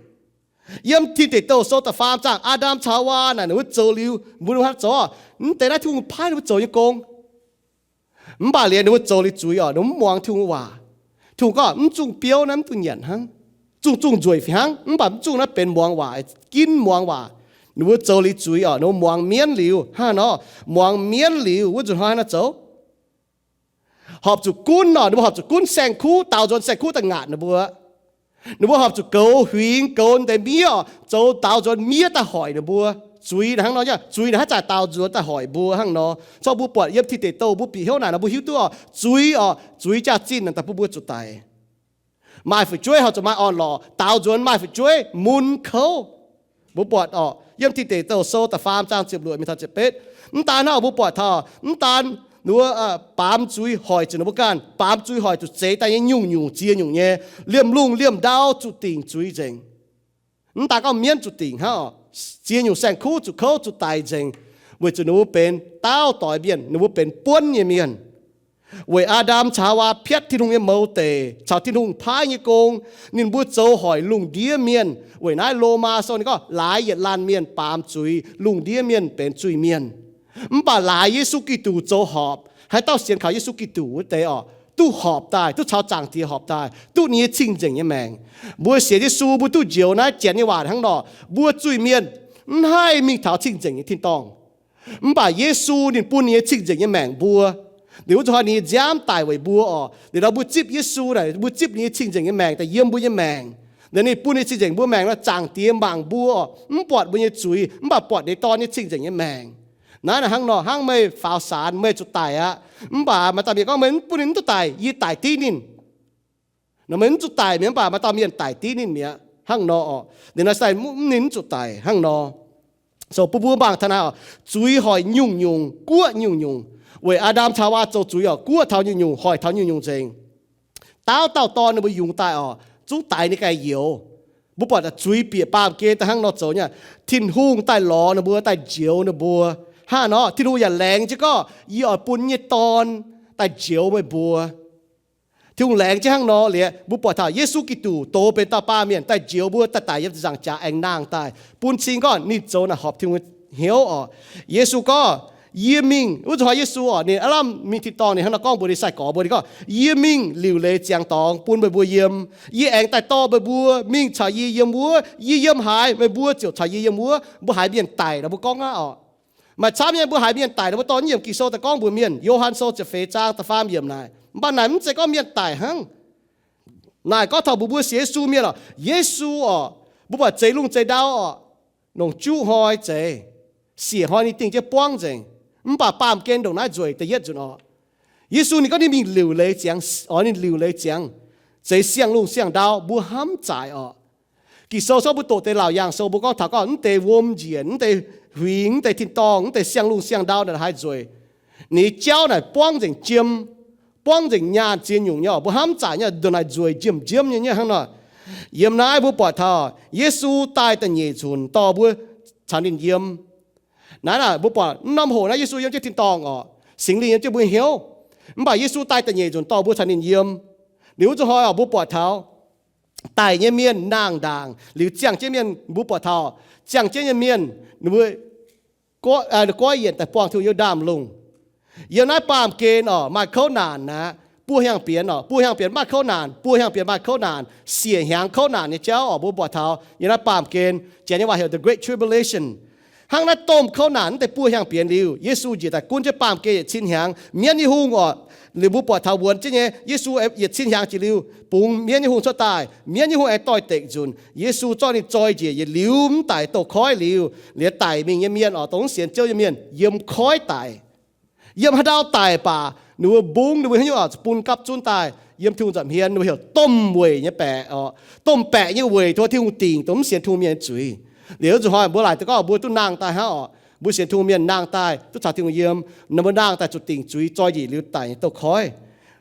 Yiem Tin Deic Douh Sou da'faam zaang, Aa^ndam caux Haawaa naaic ninh mbuo zoux liuz, mbuo hnangv zoux, mv deix naaiv Tin-Hungh paaiv ninh mbuo zoux nyei gong. Mv baac liuz ninh mbuo zoux liuz zuiz oc, ninh mbuo mv muangx Tin-Hungh waac. Tin-Hungh gorngv, mv zungh biouv naaiv mv dungx nyanc hnangv. Zungh zungh nzueic fih hnangv, mv baac mv zungh naaiv benx muangx waac, ginv muangx waac. Ninh mbuo zoux liuz zuiz oc, ninh mbuo muangx mienv liuz, hnangv nor, muangx mienv liuz wuov nzunc hnoi hnangv nor zoux. Horpc zuqc gunv nor, ninh mbuo horpc zuqc gunv saeng-kuv, daaux nzuonx saeng-kuv daaih ngaatc ninh mbuo. Ninh mbuo horpc zuqc goux huingx, goux deix miev oc, zoux daaux nzuonx miev daaih hoic ninh mbuo. Zuiz naaic hnangv nor, zuiz naaic haaix zanc daaux nzuonx daaih hoic mbuo hnangv nor. Corc mbuo buatc yiem Tin Deic Douh mbuo bieqc hnyouv naaic nor mbuo hiuv duqv oc, zuiz oc, zuiz jaax-zinh naaic daaih bun mbuo zuqc daic. Maaih fu'jueiv horpc zuqc maaih orn-lorqc, daaux nzuonx maaih fu'jueiv mun kouv. Mbuo buatc oc, yiem Tin Deic Douh Sou da'faam zaang ziepc luoqc mingh taux ziepc betv. Mv daan hnangv, mbuo buatc taux mv daan ninh mbuo baamz zuiz hoic zuqc ninh mbuo ganh, baamz zuiz hoic zuqc zeix daaih nyei nyungc-nyungc ziex nyungc nyei, liemh lungh liemh ndau zuqc dingc zuiz nzengc. Mv daan gorngv mienv zuqc dingc hnangv oc, ziex nyungc saeng-kuv zuqc kouv zuqc daic nzengc, weic zuqc ninh mbuo benx daauh doix mienh, ninh mbuo benx buonv nyei mienh. Weic Aa^ndam caux Haawaa piatv Tin-Hungh nyei mouz deic caux Tin-Hungh paaiv nyei gong, ninh mbuo zoux hoic lungh ndiev mienh. Weic naaiv Lomaa Sou ninh gorngv laaix yietc laanh mienh baamz zuiz, lungh ndiev mienh benx zuiz-mienh. Mv baac laaix Yesu Giduc zoux horpc, haaix dauh sienx kaux Yesu Giduc wuov deix oc, duqv horpc daaih, duqv caux Zaangc Diex horpc daaih, duqv ninh nyei cing-nzengc nyei maengc. Mbuo sienx Yesu mbuo duqv njoux naaiv Janx nyei waac hnangv nor, mbuo zuiz-mienh mv haih mingh taux cing-nzengc nyei tin-dorngh. Mv baac Yesu ninh bun ninh nyei cing-nzengc nyei maengc mbuo. Liuz wuov zuqc hnoi ninh nyei nziaamv daic weic mbuo oc. Liuz nor mbuo zipv Yesu naaic, mbuo zipv ninh nyei cing-nzengc nyei maengc daaih yiem mbuo nyei maengc. Liuz ninh bun ninh cing-nzengc mbuo maengc nor, Zaangc Diex mangc mbuo oc, mv buatc mbuo nyei zuiz, mv baac buatc ninh Dorn nyei cing-nzengc nyei maengc. Naaiv naaic hnangv nor, hnangv meih faaux saanx meih zuqc daic aqv. Mv baac maaih dauh mienh gorngv, meih mv bun ninh mv duqv daic, yie daic div ninh. Nor meih mv zuqc daic mi'aqv, mv baac maaih dauh mienh daic div ninh mi'aqv, hnangv nor oc. Liuz nor se ninh mv zuqc daic hnangv nor. So bun mbuo mangc taux naaiv oc, zuiz hoic nyungc-nyungc, guoqv nyungc-nyungc. Weic Aa^ndam caux Haawaa zoux zuiz oc, guoqv taux nyungc-nyungc, hoic taux nyungc-nyungc nzengc. Daauv dauh dorn ninh mbuo yungz daaih oc, zungv daix ninh ganh youz. Mbuo buatc zuiz bieqc baamh gen daaih hnangv nor zoux nyei. Tin-Hungh daaih lorz ninh mbuo, daaih njoux ninh mbuo. Hnangv nor Tin-Hungh yaac laengz jienv gorngv, yie oix bun nyei Dorn daaih njoux meih mbuo. Tin-Hungh laengz jienv hnangv nor liuz, mbuo buatc taux Yesu Giduc doz benx dauh baamh mienh daaih njoux mbuo, daaih daic yiem ziepc nzaangc jaax aengx nangh daaih, bun cing gorngv ninh zoux naaic horpc Tin-Hungh hnyouv oc. Yesu gorngv, yie mingh, wuov zuqc hnoi Yesu oc, ninh aav lamh mingh tin-dorngh, ninh hnangv nor gorngv mbuox ninh sai-gorx mbuo, ninh gorngv, yie mingh liuc leiz ziangx dorngx bun meih mbuo yiem. Yie aengx daaih dorh meih mbuo mingh caux yie yiem wuov. Yie yiem haaix, meih mbuo ziouc caux yie yiem wuov. Mbuo haiz mienh daic nor mbuo gorngv aqv oc. Maaih camv nyei mbuo haiz mienh daic nor mbuo dorh yiem Ging-Sou daaih gorngv mbuox mienh. Yo^han Sou ziepc feix zaang da'faam yiemc naaic, mv baac naaic mv zeiz gorngv mienh daic hnangv. Naaic gorngv taux mbuo, mbuo sienx Yesu mienh oc. Yesu oc, mbuo buatc zeix lungh zeix ndau oc, longc juqv hnoi zeix, siec hnoi ninh dingh jienv buangv nzengc. Mv baac baamh gen ndongc naaiv nzueic da'yietv nzunc oc. Yesu ninh gorngv ninh mingh liuc leiz ziangx oc, ninh liuc leiz ziangx, zeix siang-lungh siang-ndau, mbuo hnamv zaaic oc. Ging-Sou zorqv mbuo doqc deix Laauc Yaangh Sou mbuo gorngv taux gorngv mv deix wuom njiec, mv deix huingx, mv deix tin-dorngh, mv deix siang-lungh siang-ndau naaic haih nzueic. Ninh jauv naaic buangv nzengc jiem, buangv nzengc nyaanh ziex nyungc nyei oc. Mbuo hnamv zaaic nyei, ndongc naaic nzueic njiemv njiemv nyei, nyei hnangv nor. Yiem naaiv mbuo buatc taux Yesu daaih da'nyeic nzunc dorh mbuo caux ninh yiem. Naaiv naaic mbuo buatc mv norm hoc naaiv Yesu yiem jienv tin-dorngh oc, Singx Lingh yiem jienv mbuo hnyouv. Mv baac Yesu daaih da'nyeic nzunc dorh mbuo caux ninh yiem. Liuz wuov zuqc hnoi oc, mbuo buatc taux daic nyei mienh nangh ndaangc, liuz ziangh jienv mienh mbuo buatc taux ziangh jienv nyei mienh, ninh mbuo goiv yienc daaih buangh Tin-Hungh yiem ndaamv-lungh. Yiem naaiv baamh gen oc, maaih kouv naanc aqv. Buo hnyangx-bienx oc, buo hnyangx-bienx maaih kouv naanc, buo hnyangx-bienx maaih kouv naanc, siec hnyangx kouv naanc nyei jauv oc, mbuo buatc taux yiem naaiv baamh gen, Janx nyei waac heuc the Great Tribulation. Hnangv naaiv domh kouv naanc mv deix buo hnyangx-bienx liuz, Yesu njiec daaih gunv jienv baamh gen yietc cin hnyangx, mienv nyei hungh oc. Liuz mbuo buatc taux wuonx jienv nyei, Yesu yietc cin hnyangx jiex liuz, bungx mienv nyei hungh cuotv daaih, mienv nyei hungh aengx doix-dekc nzunc. Yesu zorqv ninh zoi njiec yietc liuz mv daic, douz-koiv liuz, liuz daic mingh nyei mienh oc, dongh mv sienx Ziouv nyei mienh yiem koiv daic. Yiem haaix ndau daic baac ninh mbuo mbungv ninh mbuo haaix nyungc oc, bun gapv zunv daaih yiem Tin-Hungh nza'hmien, ninh mbuo heuc domh weic nyei baeqc oc. Domh baeqc nyei weic tov Tin-Hungh dingc dongh mv sienx Tin-Hungh mienh nyei zuiz. Liuz wuov zuqc hnoi mbuo laaic daux gorngv mbuo duqv nangh daaih hnangv oc, mbuo sienx Tin-Hungh mienh nangh daaih duqv caux Tin-Hungh yiem, ninh mbuo nangh daaih zuqc dingc zuiz, zoi njiec liuz daic nyei douz-koiv.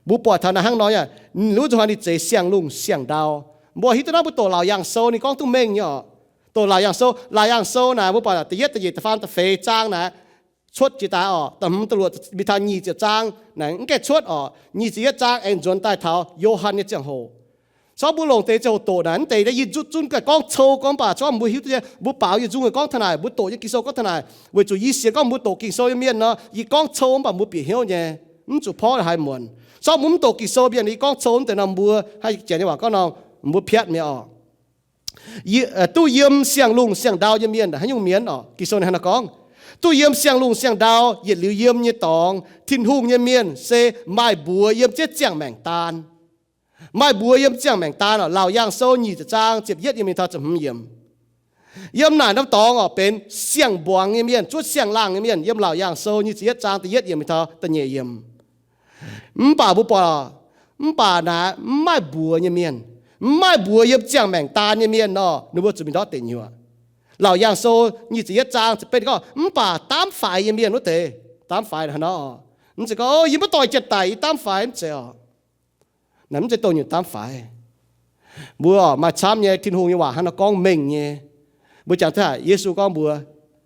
Mbuo buatc taux naaic hnangv nor nyei, wuov zuqc hnoi ninh zeix siang-lungh siang-ndau. Mbuo hiuv duqv naaiv mbuo doqc Laauc Yaangh Sou ninh gorngv duqv mengh nyei oc. Doqc Laauc Yaangh Sou, Laauc Yaangh Sou naaic mbuo buatc da'yietv, da'nyeic, da'faam, da'feix zaang naaic, cuotv jiex daaih oc, da'hmz da'luoqc mingh taux nyic ziepc zaang naaic mv gaengh cuotv oc. Nyic ziepc yietv zaang aengx nzuonx daaih taux Yo^han nyei ziangh hoc. Corc mbuo longc deix ziangh hoc doqc naaic, mv deix yie zutv zunv gaax gorngv cou gorngv, mv baac corc mbuo hiuv duqv nyei, mbuo baaux yie nzung gorngv taux naaic, mbuo doqc nyei Ging-Sou gorngv taux naaic, weic zuqc yie sienx gorngv mbuo doqc Ging-Sou nyei mienh nor, yie gorngv cou mv baac mbuo bieqc hnyouv nyei, mv zuqc porv haaix muonc. Corc mbuo mv doqc Ging-Sou mienh, yie gorngv cou mv deix nor, mbuo haih janx nyei waac gorngv nor, mbuo piatv mi'aqv oc. Duqv yiem siang-lungh siang-ndau nyei mienh haaix nyungc mienh oc? Ging-Sou ninh hnangv naaiv gorngv, duqv yiem siang-lungh siang-ndau yietc liuz yiem nyei dorngx, Tin-Hungh nyei mienh se maaih mbuox yiem jienv ziangh maengc daan. Maaih mbuox yiem ziangh maengc daan oc. Laauc Yaangh Sou nyic ziepc zaang ziepc yietv yiem mingh taux ziepc hmz yiemc. Yiem naaic norm dorngx oc, benx siang-mbuangz nyei mienh, zuov siang-laangh nyei mienh. Yiem Laauc Yaangh Sou nyic ziepc yietv zaang da'yietv yiem mingh taux da'nyeic yiemc. Mv baac mbuo buatc, mv baac naaic mv maaih mbuox nyei mienh, mv maaih mbuox yiem ziangh maengc daan nyei mienh nor, ninh mbuo zuqc mingh ndortv deic nyuoqc. Laauc Yaangh Sou nyic ziepc yietv zaang ziepc betv gorngv, mv baac daamv faix nyei mienh wuov deix, daamv faix hnangv nor, mv zeiz gorngv, o, yie maiv dorh jiex daic, yie daamv faix, mv zeiz oc. Naaiv mv zeiz dongh nyungc daamv faix. Mbuo oc, maaih camv nyei Tin-Hungh nyei waac hnangv nor gorngv mengh nyei. Mbuo jangx daaih Yesu gorngv mbuox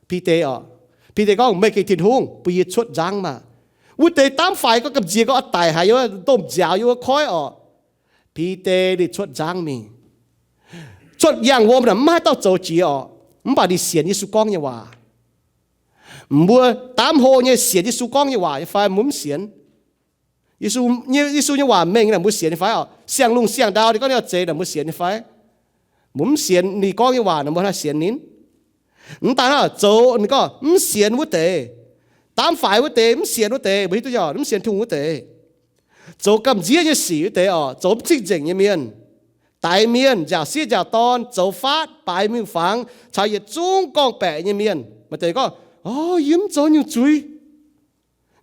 Bide oc, Bide gorngv, meih gengh Tin-Hungh, bun yie cuotv nzangv maah! Wuov deix daamv faix gorngv gamh nziex gorngv oix daic haic, yie domh nziaaux yie wuov koiv oc. Bide ninh cuotv nzangv mingh. Cuotv yangh wuom naaic mv maaih dauh zoux jiex oc, mv baac ninh sienx Yesu gorngv nyei waac. Mbuo daamv hlo nyei sienx Yesu gorngv nyei waac nyei fai? Mbuo mv sienx. Yesu, Yesu nyei waac mengh naaic mbuo sienx nyei fai oc? Siang-lungh siang-ndau ninh gorngv ninh oix zeix naaic mbuo sienx nyei fai? Mbuo mv sienx ninh gorngv nyei waac naaic mbuo hnangv sienx ninh? Mv daan hnangv, zoux ninh gorngv mv sienx wuov deix, daamv faix wuov deix, mv sienx wuov deix, mbuo hiuv duqv nyei, mv sienx Tin-Hungh wuov deix, zoux gamh nziev nyei sic wuov deix oc, zoux mv cing-nzengc nyei mienh, daix mienh, nziaauc sieqv nziaauc dorn, zoux faatv, baaix miuc-fangx, caux yietc zungv gorngv-baeqc nyei mienh. Maaih deix gorngv, o, yie mv zoux nyungc zuiz.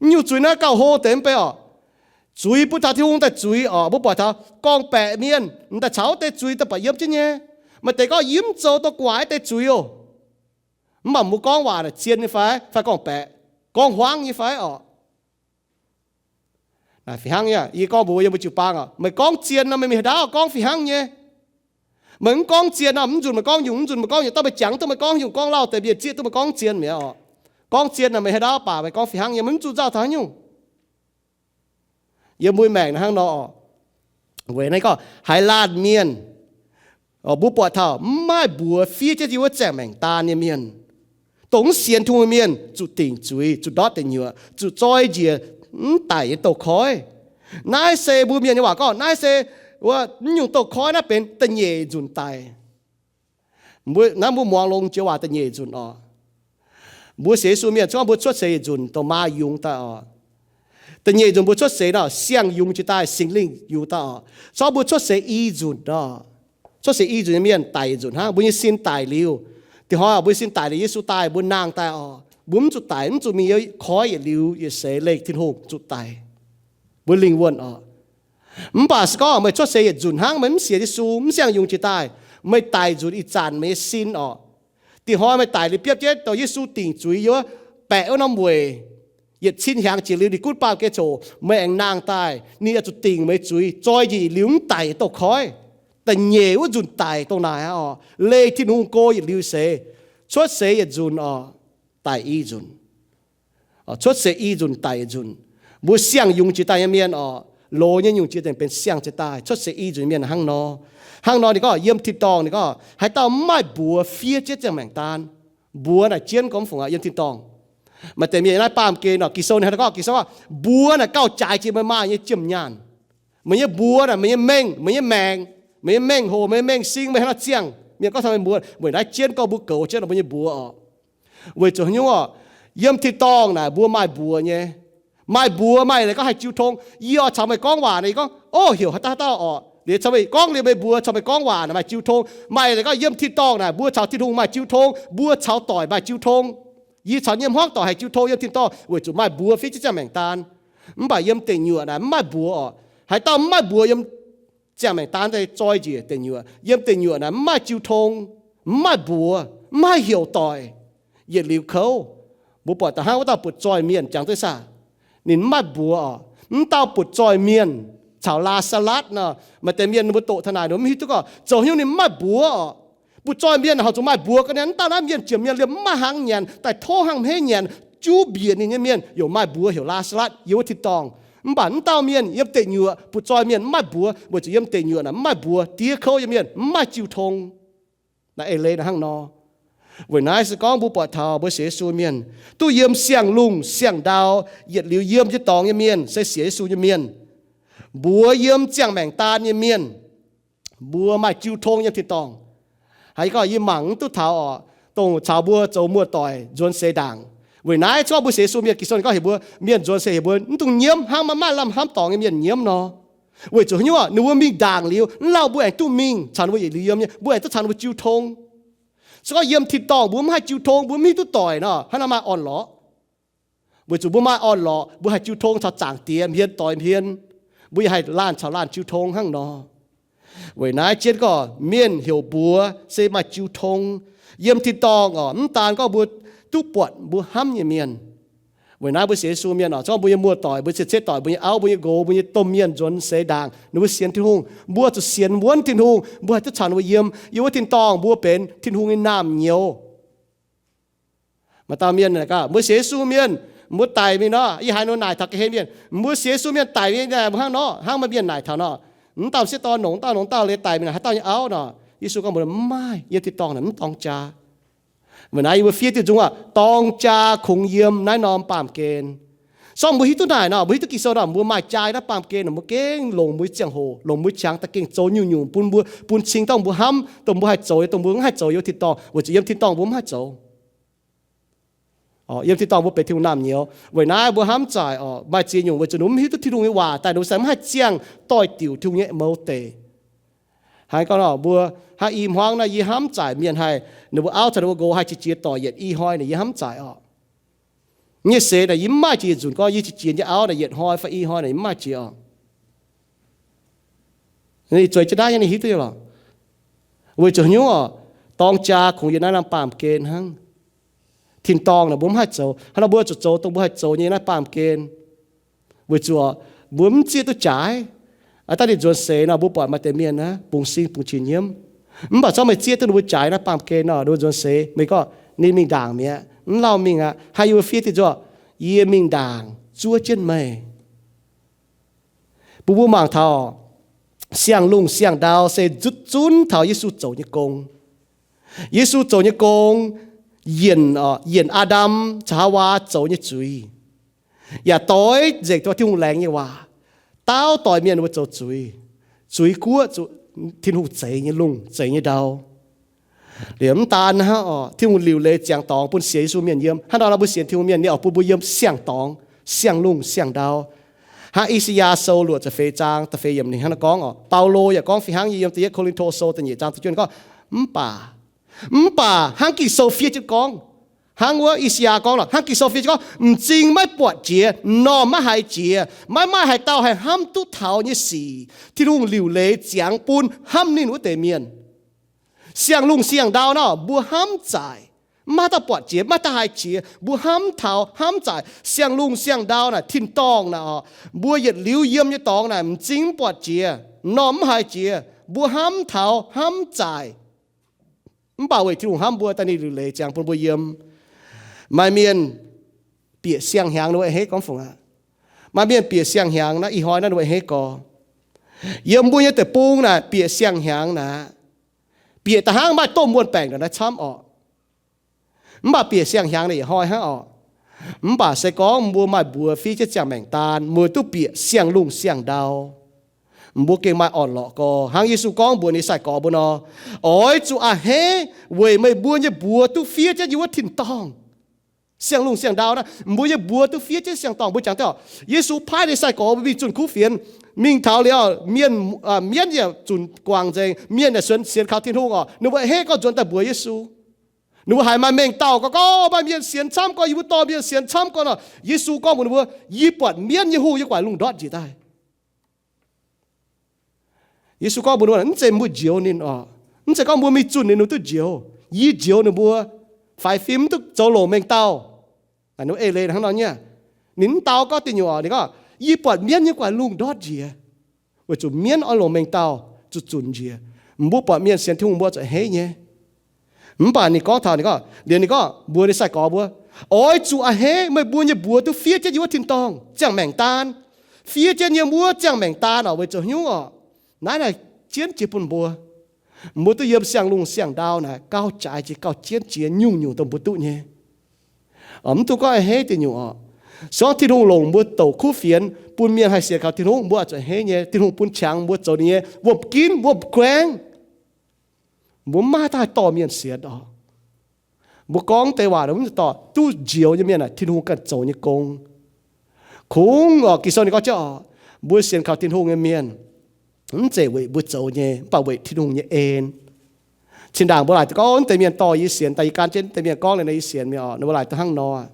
Nyungc zuiz naaiv gauh hlo deix mv bei oc. Zuiz bun taux Tin-Hungh daaih zuiz oc. Mbuo buatc taux gorngv-baeqc mienh m'daaih caux wuov deix zuiz daaih buatc yiem jienv nyei. Maaih deix gorngv, yie mv zoux dongh gu'nguaaic deix zuiz oc. Mv baac mbuo gorngv waac naaic zien nyei fai, fai gorngv-baeqc, gorngv hmuangv nyei fai oc? Naaic fih hnangv nyei. Yie gorngv mbuox yiem mbuo jiu-baang oc, meih gorngv zien nor, meih mingh haaix ndaauv gorngv fih hnangv nyei. Meih mv gorngv zien nor, mv nzunc meih gorngv nyungc, mv nzunc meih gorngv nyungc, daaih meih jangx duqv meih gorngv nyungc, gorngv lauh deix mienh zieqv duqv meih gorngv zien mi'aqv oc. Gorngv zien nor, meih haaix ndaauv baac meih gorngv fih hnangv nyei, mv zuqc nzauh taux haaix nyungc. Yiem mbuo maengc naaiv hnangv nor oc. Weic naaiv gorngv haaix laanh mienh, mbuo buatc taux mv maaih mbuox fiev jienv yiem wuov ziangh maengc daan nyei mienh, dongh mv sienx Tin-Hungh mienh, zuqc dingc zuiz, zuqc ndortv deic nyuoqc, zuqc zoi njiec mv daic nyei douz-koiv. Naaiv se mbuo mienh nyei waac gorngv, naaiv se wuov, mv nyungc douz-koiv naaiv benx da'nyeic nzunc daic. Mbuo, naaiv mbuo muangx longx joux waac da'nyeic nzunc oc. Mbuo sienx Yesu mienh, corc mbuo cuotv seix yietc nzunc dongh maa yungz daaih oc. Da'nyeic nzunc mbuo cuotv seix nor, siang yungz jiex daaih, Singx Lingh yungz daaih oc. Corc mbuo cuotv seix i nzunc nor, cuotv seix i nzunc nyei mienh daic yietc nzunc hnangv. Mbuo nyei sin daic liuz, dih hnoi mbuo nyei sin daic liuz, Yesu daaih, mbuo nangh daaih oc. Mbuo mv zuqc daic, mv zuqc mingh yiem koiv yietc liuz yietc seix leih Tin-Hungh, zuqc daic. Mbuo lingh wuonh oc. Mv baac se gorngv meih cuotv seix yietc nzunc hnangv, meih mv sienx Yesu, mv siang yungz jiex daaih, meih daic nzunc ih zanc meih nyei sin oc. Dih hnoi meih daic liuz biopv jienv dongh Yesu dingc zuiz yiem baeqc wuov norm weic, yietc cin hnyangx jiex liuz ninh gunv baamh gen coc, meih aengx nangh daaih, ninh oix zuqc dingc meih zuiz, zoi njiec liuz mv daic nyei douz koiv. Da'nyeic wuov nzunc daic dongh naaic aqv oc. Leih Tin-Hungh go yietc liuz seix, cuotv seix yietc nzunc oc, daic i nzunc. Cuotv seix i nzunc daic yietc nzunc. Mbuo siang yungz jiex daaih nyei mienh oc, loz nyei nyungc jiex nzengc benx siang jiex daaih. Cuotv seix i nzunc nyei mienh hnangv nor. Hnangv nor ninh gorngv yiem tin-dorngh, ninh gorngv haaix dauh mv maaih mbuox fiev jienv ziangh maengc daan. Mbuox naaic jienv gorngv fungc aqv yiem tin-dorngh. Maaih deix mienh naaiv baamh gen nor, Ging-Sou ninh hnangv naaiv gorngv, Ging-Sou gorngv, mbuox naaic gauh jaaix jiex meih maah nyei jiem-nyaanh. Meih nyei mbuox naaic, meih nyei mengh, meih nyei maengc, meih nyei mengh hoc, meih nyei mengh sing, meih haaix nor ziangh, mienh gorngv taux meih mbuox, weic naaiv jienv gorngv mbuo goux jienv mbuo nyei mbuox oc. Weic zuqc haaix nyungc oc? Yiem tin-dorngh naaic mbuo maaih mbuox nyei. Maaih mbuox, maaih leiz gorngv haih jiu tong. Yie oix caux meih gorngv waac naaic, yie gorngv, o, heuc haaix dauh haaix dauh oc, liuz caux meih gorngv, liuz meih mbuox caux meih gorngv waac naaic maaih jiu tong. Maaih leiz gorngv yiem tin-dorngh naaic mbuo caux Tin-Hungh maaih jiu tong, mbuo caux doic maaih jiu tong. Yie caux nyei hmuangv doic haih jiu tong yiem tin-dorngh weic zuqc maaih mbuox fiev jienv ziangh maengc daan. Mv baac yiem deic nyuoqc naaic mv maaih mbuox oc. Haaix dauh mv maaih mbuox yiem ziangh maengc daan daaih zoi njiec deic nyuoqc. Yiem deic nyuoqc naaic mv maaih jiu tong, mv maaih mbuox, mv maaih heuc doic, yietc liuz kouv. Mbuo buatc da'hnangv wuov dauh butv-zoih mienh, jangx duqv saah, ninh mv maaih mbuox oc. Mv dauh butv-zoih mienh caux Laa^saa^latv nor, maaih deix mienh mbuo doqc taux naaic ninh mv hiuv duqv gorngv zoux haaix nyungc ninh mv maaih mbuox oc. Butv-zoih mienh horpc zuqc maaih mbuox ga'naaiv, mv dauh naaiv mienh jiex mienh liemh mv maaih haaix nyanc, daaih tov hnangv hmeiv nyanc, juv mbiec ninh nyei mienh yaac maaih mbuox heuc Laa^saa^latv yiem wuov tin-dorngh. Mv baac mv dauh mienh yiem deic nyuoqc, butv-zoih mienh mv maaih mbuox, weic zuqc yiem deic nyuoqc naaic mv maaih mbuox, diev kouv nyei mienh mv maaih jiu tong. Naaiv eix leiz naaic hnangv nor. Weic naaiv se gorngv mbuo buatc taux mbuo sienx Yesu mienh duqv yiem siang-lungh siang-ndau, yietc liuz yiem jienv dorngx nyei mienh se sienx Yesu nyei mienh, mbuox yiem ziangh maengc daan nyei mienh, mbuo maaih jiu tong yiem tin-dorngh. Haiz gorngv yie mangc mv duqv taux oc, dongh caux mbuo zoux muoz-doic nzuonx seix ndaangc. Weic naaiv se gorngv mbuo sienx Yesu mienh, Ging-Sou ninh gorngv heuc mbuo mienh nzuonx seix heuc mbuo mv dungx nyiemv hnangv maaih lamh hnamv dorngx nyei mienh nyiemv nor. Weic zuqc haaix nyungc? Ninh mbuo mingh ndaangc liuz, mv lauh mbuo aengx duqv mingh caux ninh mbuo yietc liuz yiem nyei, mbuo aengx duqv caux ninh mbuo jiu tong. Se gorngv yiem tin-dorngh mbuo mv haih jiu tong, mbuo mv hiuv duqv doic nor, hnangv naaiv maaih orn-lorqc. Weic zuqc mbuo maaih orn-lorqc, mbuo haih jiu tong caux Zaangc Diex hmien doix hmien, mbuo yaac haih laanh caux laanh jiu tong hnangv nor. Weic naaiv jienv gorngv mienh heuc mbuox se maaih jiu tong. Yiem tin-dorngh oc, mv daan gorngv mbuo duqv buatc mbuo hnamv nyei mienh. Weic naaiv mbuo sienx Yesu mienh oc, se gorngv mbuo nyei muoz-doic, mbuo cien-ceqv doic, mbuo nyei auv, mbuo nyei nqox, mbuo nyei domh mienh nzuonx seix ndaangc, ninh mbuo sienx Tin-Hungh, mbuo zuqc sienx wuonv Tin-Hungh, mbuo haih duqv caux ninh mbuo yiem, yiem wuov tin-dorngh mbuo benx Tin-Hungh nyei naamh nyouz. Maaih dauh mienh gaav, mbuo sienx Yesu mienh, mbuo daic mingh nor, yie haiz ninh naaic taux ga'hlen mienh, mbuo sienx Yesu mienh daic mingh, mbuo hnangv nor, hnangv maaih mienh naaic taux nor, mv dauh sieqv dorn longc, dauh longc dauh leiz daic mingh haaix dauh nyei auv nor. Yesu gorngv mbuox, mv maaih, yiem tin-dorngh naaic mv dorng jaa. Weic naaiv yie mbuo fiev diuh nzung aqv, dorng jaa kungx yiem naaiv norm baamh gen. Se gorngv mbuo hiuv duqv naaic nor, mbuo hiuv duqv Ging-Sou nor, mbuo maaih jaa naaiv baamh gen nor, mbuo gengh longc mbuo nyei ziangh hoc, longc mbuo nyei qangx daaih gengh zoux nyungc-nyungc bun mbuo, bun cing dongh mbuo hnamv, dongh mbuo haih zoux, dongh mbuo mv haih zoux yiem tin-dorngh, weic zuqc yiem tin-dorngh mbuo mv haih zoux. Yiem tin-dorngh mbuo benx Tin-Hungh naamh nyouz. Weic naaiv mbuo hnamv zaaic oc, maaih ziex nyungc weic zuqc ninh mbuo mv hiuv duqv Tin-Hungh nyei waac daaih, ninh mbuo se mv haih ziangh doix-diuc Tin-Hungh nyei mouz deic. Haaix gorngv nor, mbuo hnangv i hmuangv naaiv yie hnamv zaaic mienh haih, ninh mbuo auv caux ninh mbuo nqox haih qiex jiez doic yietc i hnoi naaic yie hnamv zaaic oc. Nyei seix naaic yie mv maaih jiex nzunc gorngv yie qiex jiez nyei auv naaic yietc hnoi fai i hnoi naaic yie mv maaih jiex oc. Ninh zueiz jienv naaiv nyei, ninh hiuv duqv nyei lorqc. Weic zuqc haaix nyungc oc? Dorng jaa kungx yiem naaiv norm baamh gen hnangv. Tin-dorngh naaic mbuo mv haih zoux, hnangv nor mbuo zuqc zoux dongh mbuo haih zoux nyei naaiv baamh gen. Weic zuqc mbuo mv zieqv duqv jaaix. Aa, daaih ninh nzuonx seix nor, mbuo buatc maaih deix mienh naaiv bungx sin bungx qiex nyiemv. Mv baac se gorngv meih zieqv duqv ninh mbuo jaaix naaiv baamh gen nor, ninh mbuo nzuonx seix meih gorngv ninh mingh ndaangc mi'aqv, mv lauh mingh aqv, hnangv yie mbuo fiev diuh nzung, yie mingh ndaangc zuov jienv meih. Bun mbuo mangc taux siang-lungh siang-ndau se zutv zunv taux Yesu zoux nyei gong. Yesu zoux nyei gong yienc, yienc Aa^ndam caux Haawaa zoux nyei zuiz, yaac doix nzengc taux Tin-Hungh laengz nyei waac, daauv doix mienh mbuo zoux zuiz, zuiz guoqv zuqc Tin-Hungh zeix nyei lungh zeix nyei ndau. Liemh mv daan hnangv oc, Tin-Hungh liuc leiz ziangx dorngx bun sienx Yesu mienh yiem. Hnangv nor mbuo sienx Tin-Hungh mienh, ninh oix bun mbuo yiem siang-dorngx, siang-lungh siang-ndau. Hnangv I^saa^yaa Sou luoqc ziepc feix zaang da'feix yiemc ninh hnangv naaiv gorngv oc. Baulo yaac gorngv fih hnangv nyei yiem da'yietv Ko^lin^to Sou da'nyeic zaang da'juov ninh gorngv, mv baac, mv baac hnangv Ging-Sou fiev jienv gorngv, hnangv wuov I^saa^yaa gorngv lorqc, hnangv Ging-Sou fiev jienv gorngv, m'zing maiv buatc jiex, m'normh maiv haiz jiex, maiv maaih haaix dauh haih hnamv duqv taux nyei sic, Tin-Hungh liuc leiz ziangx bun hnamv ninh wuov deix mienh. Siang-lungh siang-ndau nor, mbuo hnamv zaaic, maiv maaih dauh buatc jiex, maiv maaih dauh haiz jiex, mbuo hnamv taux hnamv zaaic. Siang-lungh siang-ndau naaic, tin-dorngh naaic oc, mbuo yietc liuz yiem nyei dorngx naaic, m'zing mv buatc jiex, m'normh mv haiz jiex, mbuo hnamv taux hnamv zaaic. Mv baac weic Tin-Hungh hnamv mbuo daaih ninh liuc leiz ziangx bun mbuo yiem. Maaih mienh bieqc siang-hnyangx ninh mbuo a'hneiv gorngv fungc aqv. Maaih mienh bieqc siang-hnyangx naaiv ih hnoi naaiv ninh mbuo a'hneiv gorx. Yiem mbuo nyei deic-bung naaic bieqc siang-hnyangx naaic, bieqc da'hnangv maaih domh muonh baengc ndongc naaiv camv orqc. Mv baac bieqc siang-hnyangx naaic yietc hnoi hnangv orqc. Mv baac se gorngv mbuo maaih mbuox fiev jienv ziangh maengc daan, mbuo duqv bieqc siang-lungh siang-ndau, mbuo gengh maaih orn-lorqc gorx. Hnangv Yesu gorngv mbuox ninh sai-gorx mbuo nor, oix zuqc a'hneiv weic meih mbuo nyei mbuox duqv fiev jienv yiem wuov tin-dorngh. Siang-lungh siang-ndau naaiv, mbuo nyei mbuox duqv fiev jienv siang-dorngh. Mbuo jangx duqv, Yesu paaiv ninh sai-gorx mbuo mingh zunh kuv fienx, mingh taux liuz, mienh, mienv yaac zunc guangc nzengc, mienh yaac sienx kaux Tin-Hungh orqc. Ninh mbuo a'hneiv gorngv nzuonx daaih mbuox Yesu. Ninh mbuo haiz maaih mengh dauh gorx, gorngv maaih mienh sienx camv gorx, yie mbuo dorh mienh sienx camv gorx nor. Yesu gorngv mbuox ninh mbuo, yie buatc mienv nyei hungh yiem guaax lungh ndortv njiec daaih. Yesu gorngv mbuox ninh, mv zeiz mbuo njoux ninh orqc. Mv zeiz gorngv mbuo mingh zunh ninh, ninh duqv njoux. Yie njoux ninh mbuo. Faix fim mv duqv zoux longc mengh dauh. Ninh mbuo eix leiz hnangv nor nyei. Ninh mv dau gorngv deic nyuoqc, ninh gorngv, yie buatc mienv nyei guaax lungh ndortv njiec. Weic zuqc mienv oix longc mengh dauh zuqc zunc njiec. Mbuo buatc mienh sienx Tin-Hungh mbuo zuqc a'hneiv nyei. Mv baac ninh gorngv taux, ninh gorngv, liuz ninh gorngv mbuox ninh sai-gorx mbuo, oix zuqc a'hneiv meih mbuo nyei mbuox duqv fiev jienv yiem wuov tin-dorngh ziangh maengc daan. fiev jienv yiem wuov ziangh maengc daan oc, weic zuqc haaix nyungc oc? Naaiv naaic jienv jiex bun mbuo. Mbuo duqv yiem siang-lungh siang-ndau naaic gauh jaaix jiex, gauh jienv jiex, nyungc-nyungc dongh mbuo duqv nyei. Mv dungx gorngv a'hneiv deix nyungc oc. Se gorngv Tin-Hungh longc mbuo douc kuv fienx bun mienh haih sienx kaux Tin-Hungh, mbuo oix zuqc a'hneiv nyei. Tin-Hungh bun qangx mbuo zoux ninh nyei wuom-ginv wuom-guaengv. Mbuo maiv maaih daaih dorh mienh sienx oc. Mbuo gorngv deix waac mv zeiz dorh duqv njoux nyei mienh aah, Tin-Hungh ganh zoux nyei gong. Kungx oc, Ging-Sou ninh gorngv jienv oc, mbuo sienx kaux Tin-Hungh nyei mienh, mv zeiz weic mbuo zoux nyei, mv baac weic Tin-Hungh nyei en. Zinh ndaangc mbuo laaic gorngv, Naaiv deix mienh dorh yie sienx, daaih yie gan jienv naaiv deix mienh gorngv liuz nor, yie sienx mienh oc, ninh mbuo laaic duqv hnangv nor.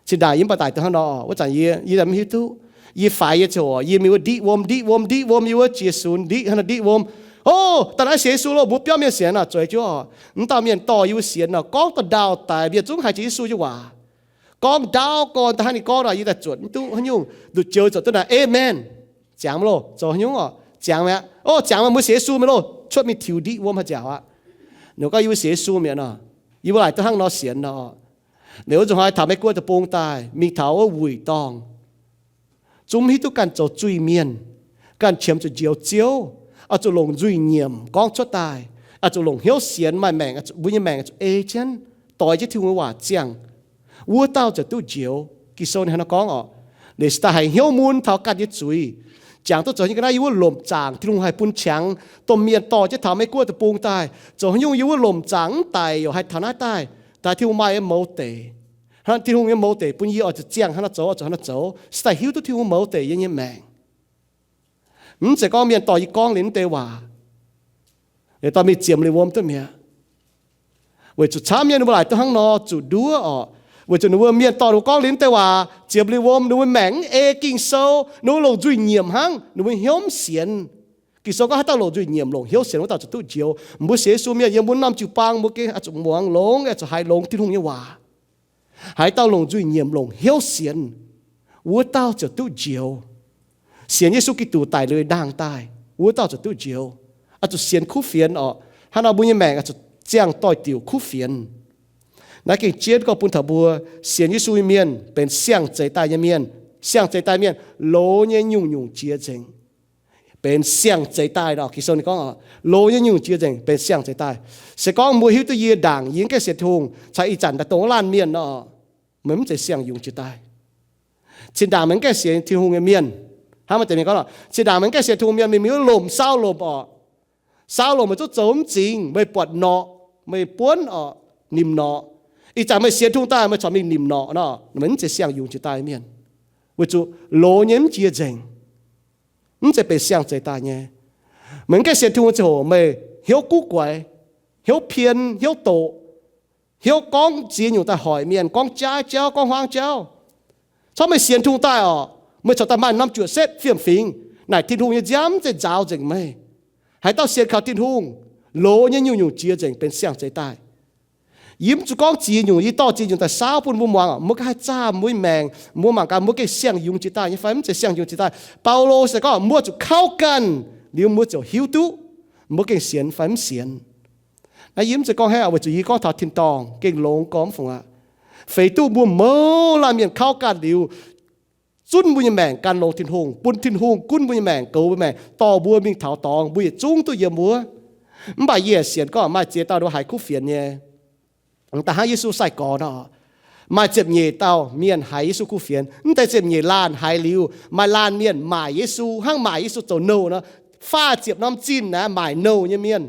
Zinh ndaangc yie mv baac daic duqv hnangv nor, wuov zanc yie, yie mv hiuv duqv. Yie faix yie ziouc, yie mingh wuov ndiqv wuom, ndiqv wuom, ndiqv wuom, yie wuov jiex sux ndiqv hnangv nor, ndiqv wuom. O, daaih naaiv sienx Yesu loh, mbuo biauv mienh sienx nor, zueiz jienv oc. Mv dauh mienh dorh yie mbuo sienx nor, gorngv dauh ndaauh daic, mienh zungv haiz jiex Yesu nyei waac. Gorngv ndaauv gorn daaih hnangv ninh gorngv nor, yie daaih zuotc mv duqv haaix nyungc, nduqc joux zoux duqv naaic, Aamen. Ziangx maiv loh, zoux haaix nyungc oc? Ziangx mi'aqv. O, ziangx maiv, mbuo sienx Yesu mi'aqv loh, cuotv mingh tiux ndiqv wuom haaix nziaauc aqv. Ninh gorngv, Yie mbuo sienx Yesu mi'aqv nor. Yie mbuo laaic duqv hnangv nor sienx nor. Ninh wuov nzunc hnoi taux Meiv Guoqv deic-bung daaih, mingh taux wuov wuic dorngh, zungv mv hiuv duqv ganh zoux zuiz-mienh, ganh qiemx zuqc njoux Ziouv, oix zuqc longc nzuih nyiemc gorngv cuotv daaih, oix zuqc longc hnyouv sienx maaih maengc, mbuo nyei maengc oix zuqc ei jienv, doix jienv Tin-Hungh nyei waac ziangh, wuov dauh ziouc duqv njoux. Ging-Sou ninh hnangv nor gorngv oc. Ninh se daaih haiz hnyouv mun taux ganh nyei zuiz, jangx duqv zoux nyei ga'naaiv yie wuov lomc zaangc Tin-Hungh haih bun qangx domh mienh dorh jienv taux Meiv Guoqv deic-bung daaih. Zoux haaix nyungc yie wuov lomc zaangc mv daic yaac haih taux naaiv daaih, daaih Tin-Hungh maaih nyei mouz deic. Hnangv Tin-Hungh nyei mouz deic bun yie oix zuqc ziangh hnangv nor zoux, oix zuqc hnangv nor zoux, se daaih hiuv duqv Tin-Hungh mouz deic yie nyei maengc. Mv zeiz gorngv mienh dorh yie gorngv liuz naaiv deix waac, liuz dorh mingh ziemx liuz wuom duqv mi'aqv. Weic zuqc camv nyei ninh mbuo laaic duqv hnangv nor zuqc nduov oc. Weic zuqc ninh mbuo mienh dorh ninh mbuo gorngv liuz naaiv deix waac ziemx liuz wuom, ninh mbuo maengc mv ei Ging-Sou, ninh mbuo longc nzuih nyiemc hnangv, ninh mbuo hnyouv mv sienx. Ging-Sou gorngv haaix dauh longc nzuih nyiemc longc hnyouv sienx, wuov dauh zuqc duqv njoux. Mbuo sienx Yesu mienh yiem mbuo norm jiu-baang mbuo gengh oix zuqc muangx longx, oix zuqc haiz longx Tin-Hungh nyei waac. Haaix dauh longc nzuih nyiemc longc hnyouv sienx, wuov dauh ziouc duqv njoux. Sienx Yesu Giduc daic liuz ndaangc daaih, wuov dauh ziouc duqv njoux. Oix zuqc sienx kuv fienx oc. Hnangv nor mbuo nyei maengc oix zuqc ziangh doix-diuc kuv fienx. Naaiv gengh jienv gorngv bun taux mbuo sienx Yesu nyei mienh benx siang-zeix daaih nyei mienh. Siang-zeix daaih mienh loz nyei nyungc-nyungc jiex nzengc, benx siang-zeix daaih nor. Ging-Sou ninh gorngv, loz nyei nyungc jiex nzengc benx siang-zeix daaih. Se gorngv mbuo hiuv duqv yie ndaangc yie mv gaengh sienx Tin-Hungh, caux ih zanc daaih dongh wuov laanh mienh nor, meih mv zeiz siang-yungz jiex daaih. Zinh ndaangc meih mv gaengh sienx Tin-Hungh nyei mienh, hnangv maaih deix mienh gorngv, zinh ndaangc meih mv gaengh sienx Tin-Hungh mienh, meih mingh wuov lomc, saau lomc oc. Saau lomc meih zungv zoux mv zingx, meih buatc norqc, meih buonv oc, nimc norqc. Ih zanc meih sienx Tin-Hungh daaih, meih corc mingh nimc norqc nor, meih mv zeiz siang-yungz jiex daaih mienh. Weic zuqc loz nyei mv jiex nzengc, mv zeiz benx siang-zeix daaih nyei. Meih mv gaengh sienx Tin-Hungh ziangh hoc meih hnyouv guv guaix, hnyouv pien, hnyouv doqc, hnyouv gorngv ziex nyungc daaih hoic mienh, gorngv jaaiv jauv, gorngv hmuangv jauv. Corc meih sienx Tin-Hungh daaih oc, meih corc daaih maaih norm juoqc setv fiem-fingx, naaic Tin-Hungh nyei nziaamv zengc nzaaux nzengc meih. Haaix dauh sienx kaux Tin-Hungh, loz nyei nyungc-nyungc jiex nzengc benx siang-zeix daaih. Yie mv zuqc gorngv ziex nyungc, yie dorh ziex nyungc daaih saauv bun mbuo muangx oc. Mbuo ganh haih zaah mbuo nyei maengc, mbuo mangc gaax mbuo gengh siang-yungz jiex daaih nyei fai mv zeiz siang-yungz jiex daaih. Baulo se gorngv mbuo zuqc kauv ganh liuz mbuo ziouc hiuv duqv mbuo gengh sienx fai mv sienx. Naaiv yie mv zeiz gorngv hnangv, weic zuqc yie gorngv taux tin-dorngh gengh longx gormx fungc aqv. Feix duqv mbuo mouz laanh mienh kauv ganh liuz, zunv mbuo nyei maengc gan longx Tin-Hungh, bun Tin-Hungh gunv mbuo nyei maengc, goux mbuo maengc, dorh mbuo mingh taux dorngx, mbuo yietc zungv duqv yiem wuov. Mv baac yie sienx gorngv maaih ziex dauh ninh haiz kuv fienx nyei. Da'hnangv Yesu sai-gorx nor, maaih ziepc nyeic dauh mienh haiz Yesu kuv fienx. Mv deix ziepc nyeic laanh haiz liuz, maaih laanh mienh maaic Yesu hnangv maaic Yesu zoux nouh nor. Faah ziepc norm zinh naaiv maaic nouh nyei mienh,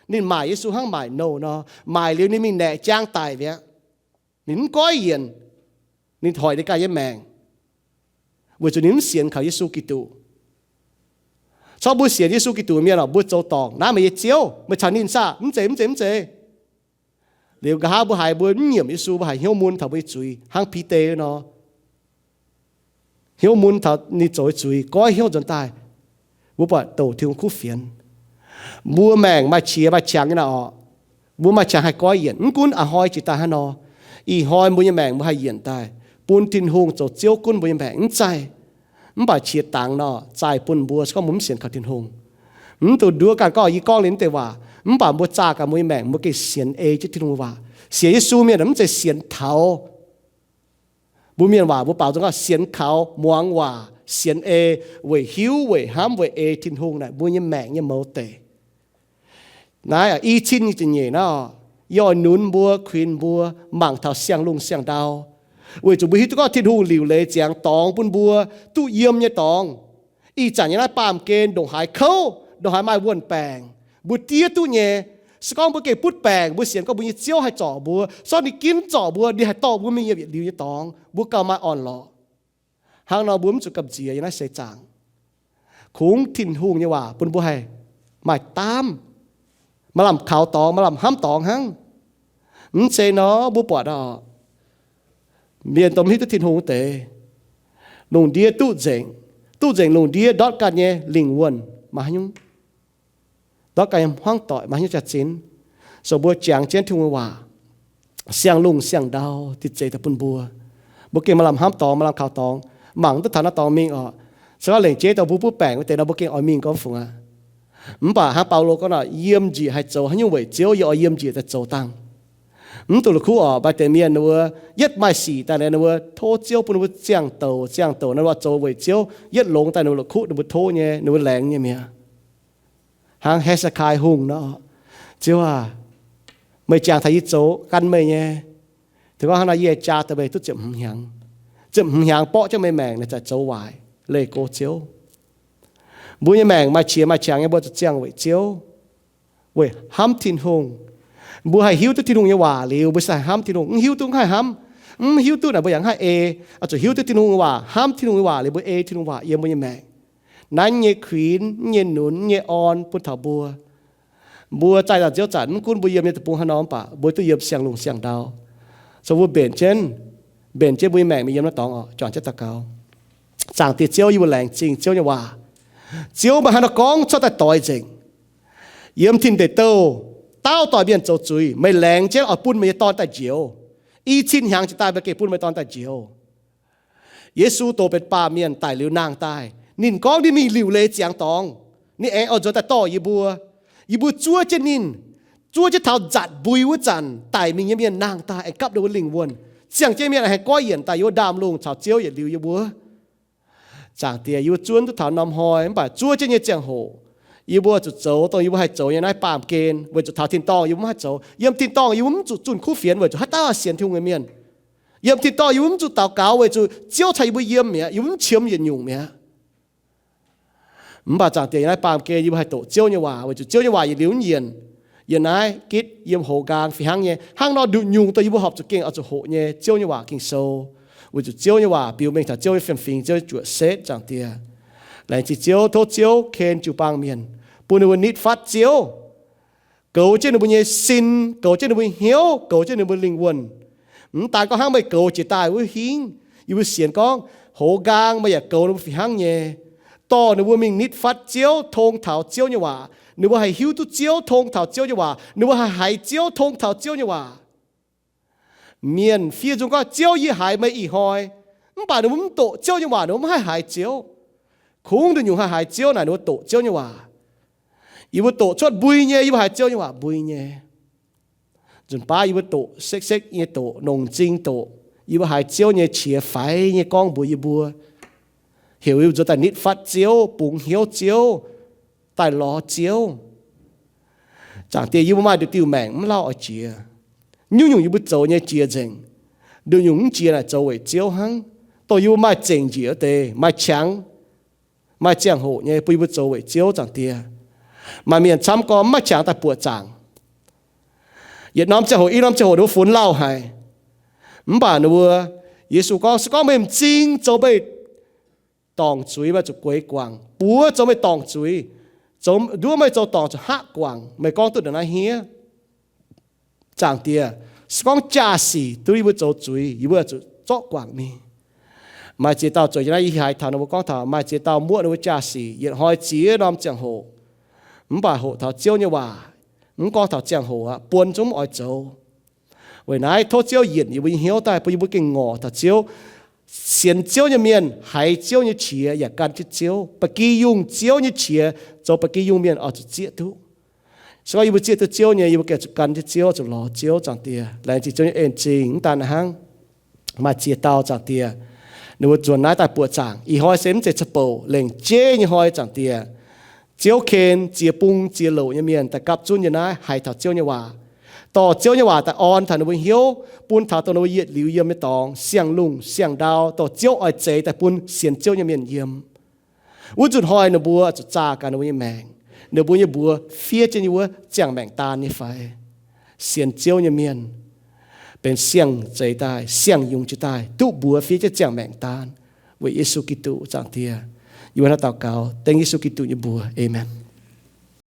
ninh maaic Yesu hnangv maaic nouh nor. Maaic liuz ninh mingh naeqc jaang daic mi'aqv. Ninh mv goiv yienc, ninh hoic ninh ganh nyei maengc, weic zuqc ninh mv sienx kaux Yesu Giduc. Corc mbuo sienx Yesu Giduc mienh oc, mbuo zoux dorngc, naaiv meih nyei Ziouv, meih caux ninh saah? Mv zeiz, mv zeiz, mv zeiz. Liuz nqa'haav mbuo haiz mbuo mv nyiemc Yesu, mbuo haiz hnyouv mun taux mbuo nyei zuiz hnangv Bide nor. Hnyouv mun taux ninh zoux nyei zuiz, goiv hnyouv nzuonx daaih, mbuo buatc douc Tin-Hungh kuv fienx. Mbuo maengc maaih qiex maaih qangx nyei naaic oc. Mbuo maaih qangx haih goiv yienc, mv gunv a'hnoi jiex daaih hnangv nor. Ih hnoi mbuo nyei maengc mbuo haih yienc daaih, bun Tin-Hungh zoux Ziouv gunv mbuo nyei maengc mv zaih. Mv baac qiex dangx nor, zaih bun mbuo se gorngv mbuo mv sienx kaux Tin-Hungh. Mv dungx nduov ganh gorngv yie gorngv liuz naaiv deix waac, mv baac mbuo zaah gaax mbuo nyei maengc mbuo gengh sienx ei jienv Tin-Hungh waac. Sienx Yesu mienh mv zeiz sienx taux mbuo mienh waac, mbuo baaux nzung gorngv sienx kaux muangx waac, sienx ei, weic hiuv, weic hnamv, weic ei Tin-Hungh naaic mbuo nyei maengc nyei mouz deic. Naaiv i cin nyei ziepc nyeic naaiv oc, yie oix nunz mbuo, kuinx mbuo mangc taux siang-lungh siang-ndau, weic zuqc mbuo hiuv duqv gorngv Tin-Hungh liuc leiz ziangx dorngx bun mbuo duqv yiem nyei dorngx. Ih zanc nyei naaiv baamh gen ndongc haaix kouv, ndongc haaix maaih wuon-baengc, mbuo diev duqv nyei. Se gorngv mbuo gengh butv baengc, mbuo sienx gorngv mbuo nyei Ziouv haih zorc mbuo, se gorngv ninh ginv zorc mbuo, ninh haih dorh mbuo mingh yiem yietc liuz nyei dorngx, mbuo gauh maaih orn-lorqc. Hnangv nor mbuo mv zuqc gamh nziex yiem naaiv seix zaangc. Kungx Tin-Hungh nyei waac bun mbuo haih maaih daamv, maaih lamh kaux dorngx, maaih lamh hnamv dorngx hnangv. Mv zeiz nor mbuo buatc oc, mienh dongh mv hiuv duqv Tin-Hungh wuov deix, lungh ndiev duqv nzengc, duqv nzengc lungh ndiev ndortv ganh nyei lingh wuonh maiv haaix nyungc. Ndortv ganh nyei hmuangv doic maiv haaix nyungc jaax-zinh. So mbuo jangx jienv Tin-Hungh nyei waac, siang-lungh siang-ndau diex zeiz daaih bun mbuo. Mbuo gengh maaih lamh hnamv dorngx, maaih lamh kaux dorngx, mangc duqv taux naaiv dorngx mingh oc. Se gorngv lengc jeiv daaih mbuo butv baengc wuov deix nor, mbuo gengh oix mingh gorngv fungx aqv. Mv baac hnangv Baulo gorngv nor, yiem njiec haih zoux haaix nyungc weic Ziouv, yie oix yiem njiec daaih zoux dangh. Mv duqv la'kuqv oc, maaih deix mienh ninh mbuo yietv maaih sic daaih, ninh mbuo tov Ziouv bun ninh mbuo ziangh douc ziangh douc, ninh mbuo zoux weic Ziouv, yietv longx daaih ninh mbuo la'kuqv, ninh mbuo tov nyei, ninh mbuo laengz nyei mi'aqv. Hnangv He^se^kai Hungh nor, Ziouv aac, meih jangx taux yie zoux gan meih nyei. Tengx gorngv hnangv nor yie jaa daaih meih duqv ziepc hmz hnyangx. Ziepc hmz hnyangx borqv jienv meih maengc, ninh zaqc zoux waaic leih go Ziouv. Mbuo nyei maengc maaih qiex maaih qangx nyei, mbuo zuqc ziangh weic Ziouv, weic hnamv Tin-Hungh. Mbuo haih hiuv duqv Tin-Hungh nyei waac liuz, mbuo se haih hnamv Tin-Hungh. Mv hiuv duqv mv haih hnamv. Mv hiuv duqv naaic mbuo yaac mv haih ei. Oix zuqc hiuv duqv Tin-Hungh nyei waac, hnamv Tin-Hungh nyei waac liuz, mbuo ei Tin-Hungh waac yiem mbuo nyei maengc. Naaiv nyei kuinx, nyei nunz, nyei orn bun taux mbuo. Mbuo zaih nzauh nziouv zanc, mv gunv mbuo yiem nyei deic-bung haaix nor mv baac, mbuo duqv yiem siang-lungh siang-ndau. So mbuo mbenc jienv, mbenc jienv mbuo nyei maengc mingh yiem naaiv dorngx oc. Juangc jienv daux gaux. Zaangc Diex Ziouv, yie mbuo laengz zingh Ziouv nyei waac. Ziouv meih haaix nor gorngv cuotv daaih doix nzengc. Yiem Tin Deic Douh, dauh doic mienh zoux zuiz, meih laengz jienv oix bun meih nyei Dorn daaih njoux. I cin hnyangx jiex daaih meih gengh bun meih Dorn daaih njoux. Yesu doz benx baamh mienh daic liuz nangh daaih. Ninh gorngv ninh mingh liuc leiz ziangx dorngx. Ninh aengx oix nzuonx daaih dorh yie mbuo. Yie mbuo zuov jienv ninh, zuov jienv taux nzatc mbui wuov zanc daic mingh nyei mienh nangh daaih aengx gapv ninh mbuo lingh wuonh. Ziangh jienv mienh aengx haih goiv yienc daaih yiem wuov ndaamv-lungh caux Ziouv yietc liuz yiem wuov. Zaangc Diex, yie mbuo zuov duqv taux norm hnoi mv baac zuov jienv nyei ziangh hoc, yie mbuo zuqc zoux dongh yie mbuo haih zoux nyei naaiv baamh gen, weic zuqc taux tin-dorngh yie mbuo mv haih zoux. Yiem tin-dorngh yie mbuo mv zuqc zunh kuv fienx weic zuqc haaix dauh sienx Tin-Hungh nyei mienh. Yiem tin-dorngh yie mbuo mv zuqc daux gaux weic zuqc Ziouv caux yie mbuo yiem mi'aqv, yie mbuo mv qiemx yietc nyungc mi'aqv. Mv baac Zaangc Diex, naaiv baamh gen yie mbuo haih doqc Ziouv nyei waac weic zuqc Ziouv nyei waac yietc liuz mv yienc. Yiem naaiv gitv yiem hoz nqaang fih hnangv nyei. Hnangv nor nduqc nyungc dongh yie mbuo horpc zuqc gengh oix zuqc hoqc nyei Ziouv nyei waac Ging-Sou, weic zuqc Ziouv nyei waac biux mengh taux Ziouv nyei fiem-fingx, Ziouv nyei juoqc setv. Zaangc Diex, laengz zingh Ziouv, tov Ziouv ken jiu-baang mienh, bun ninh mbuo nitv fatv Ziouv, goux jienv ninh mbuo nyei sin, goux jienv ninh mbuo hnyouv, goux jienv ninh mbuo lingh wuonh. Mv daan gorngv hnangv meih goux jiex daaih wuov hingv, yie mbuo sienx gorngv hoz nqaang meih yaac goux ninh mbuo fih hnangv nyei, dorh ninh mbuo mingh nitv fatv Ziouv, tong taux Ziouv nyei waac. Ninh mbuo haih hiuv duqv Ziouv, tong taux Ziouv nyei waac. Ninh mbuo haih haiz Ziouv, tong taux Ziouv nyei waac. Mienh fiev nzung gorngv, Ziouv, yie haiz meih ih hnoi. Mv baac ninh mbuo mv doqc Ziouv nyei waac, ninh mbuo mv haih haiz Ziouv. Kungx nduqc nyungc haih haiz Ziouv naaic ninh mbuo doqc Ziouv nyei waac. Yie mbuo doqc cuotv mbui nyei, yie mbuo haiz Ziouv nyei waac mbui nyei. Nzunc baav yie mbuo doqc sekv-sekv nyei doqc, nongc m'zing doqc, yie mbuo haiz Ziouv nyei qiex faix nyei gorngv mbuox yie mbuo, heuc yie mbuo nzuonx daaih nitv fatv Ziouv, bungx hnyouv Ziouv, daaih lorz Ziouv. Zaangc Diex, yie mbuo maaih nduqc diuh maengc mv lauh oix jiex. Nyungc-nyungc yie mbuo zoux nyei jiex nzengc. Nduqc nyungc mv jiex naaic zoux weic Ziouv hnangv. Dongh yie mbuo maaih zengc njiec wuov deix, maaih qangx, maaih ziangh hoc nyei bun yie mbuo zoux weic Ziouv. Zaangc Diex, maaih mienh camv gormx mv maaih qangx daaih buoqc zaangc. Yietc norm ziangh hoc i norm ziangh hoc ninh mbuo funx lauh haic. Mv baac ninh mbuo, Yesu gorngv, se gorngv meih m'zing zoux meih dorngc zuiz, meih zuqc gueix guangc. Buoz zoux meih dorngc zuiz, zoux nduov meih zoux dorngc zuqc hngaqv guangc. Meih gorngv duqv ndongc naaiv hniev. Zaangc Diex, se gorngv jaa-sic duqv yie mbuo zoux zuiz, yie mbuo zuqc zorqv guangc mingh. Maaih ziex dauh zueiz nyei naaiv, yie haiz taux ninh mbuo gorngv taux maaih ziex dauh muoqv ninh mbuo jaa-sic yietc hnoi ziex norm ziangh hoc, mv baac hoqc taux Ziouv nyei waac, mv gorngv taux ziangh hoc aqv, buon zungv mv oix zoux. Weic naaiv tov Ziouv yienc yie mbuo nyei hnyouv daaih bun yie mbuo gengh ngorc taux Ziouv. Sienx Ziouv nyei mienh haiz Ziouv nyei qiex yaac gan jienv Ziouv. Ba'gi yungh Ziouv nyei qiex zoux ba'gi yungh mienh oix zuqc zieqv duqv. Se gorngv yie mbuo zieqv duqv Ziouv nyei, yie mbuo gengh zuqc gan jienv Ziouv, zuqc lorz Ziouv. Zaangc Diex, laengz zingh Ziouv nyei en-zingh. Mv daan hnangv, maaih ziex dauh, Zaangc Diex, Ninh mbuo nzuonx naaiv daaih buoqc zaangc. Ih hnoi se mv zeiz ca'bouc, lengc jeiv nyei hnoi, Zaangc Diex. Ziouv ken ziex bung ziex louc nyei mienh daaih gapv zunv yiem naaiv haiz taux Ziouv nyei waac, dorh Ziouv nyei waac daaih orn taux ninh mbuo hnyouv, bun taux dongh ninh mbuo yietc liuz yiem nyei dorngx, siang-lungh siang-ndau, dorh Ziouv oix zeix daaih bun sienx Ziouv nyei mienh yiem. Wuov nzunc hnoi ninh mbuo zuqc zaah gaax ninh mbuo nyei maengc. Ninh mbuo nyei mbuox fiev jienv nyei wuov ziangh maengc daan nyei fai? Sienx Ziouv nyei mienh benx siang-zeix daaih, siang-yungz jiez daaih, duqv mbuox fiev jienv ziangh maengc daan. Weic Yesu Giduc, Zaangc Diex, yie mbuo hnangv daux gaux dengv Yesu Giduc nyei mbuox, aamen.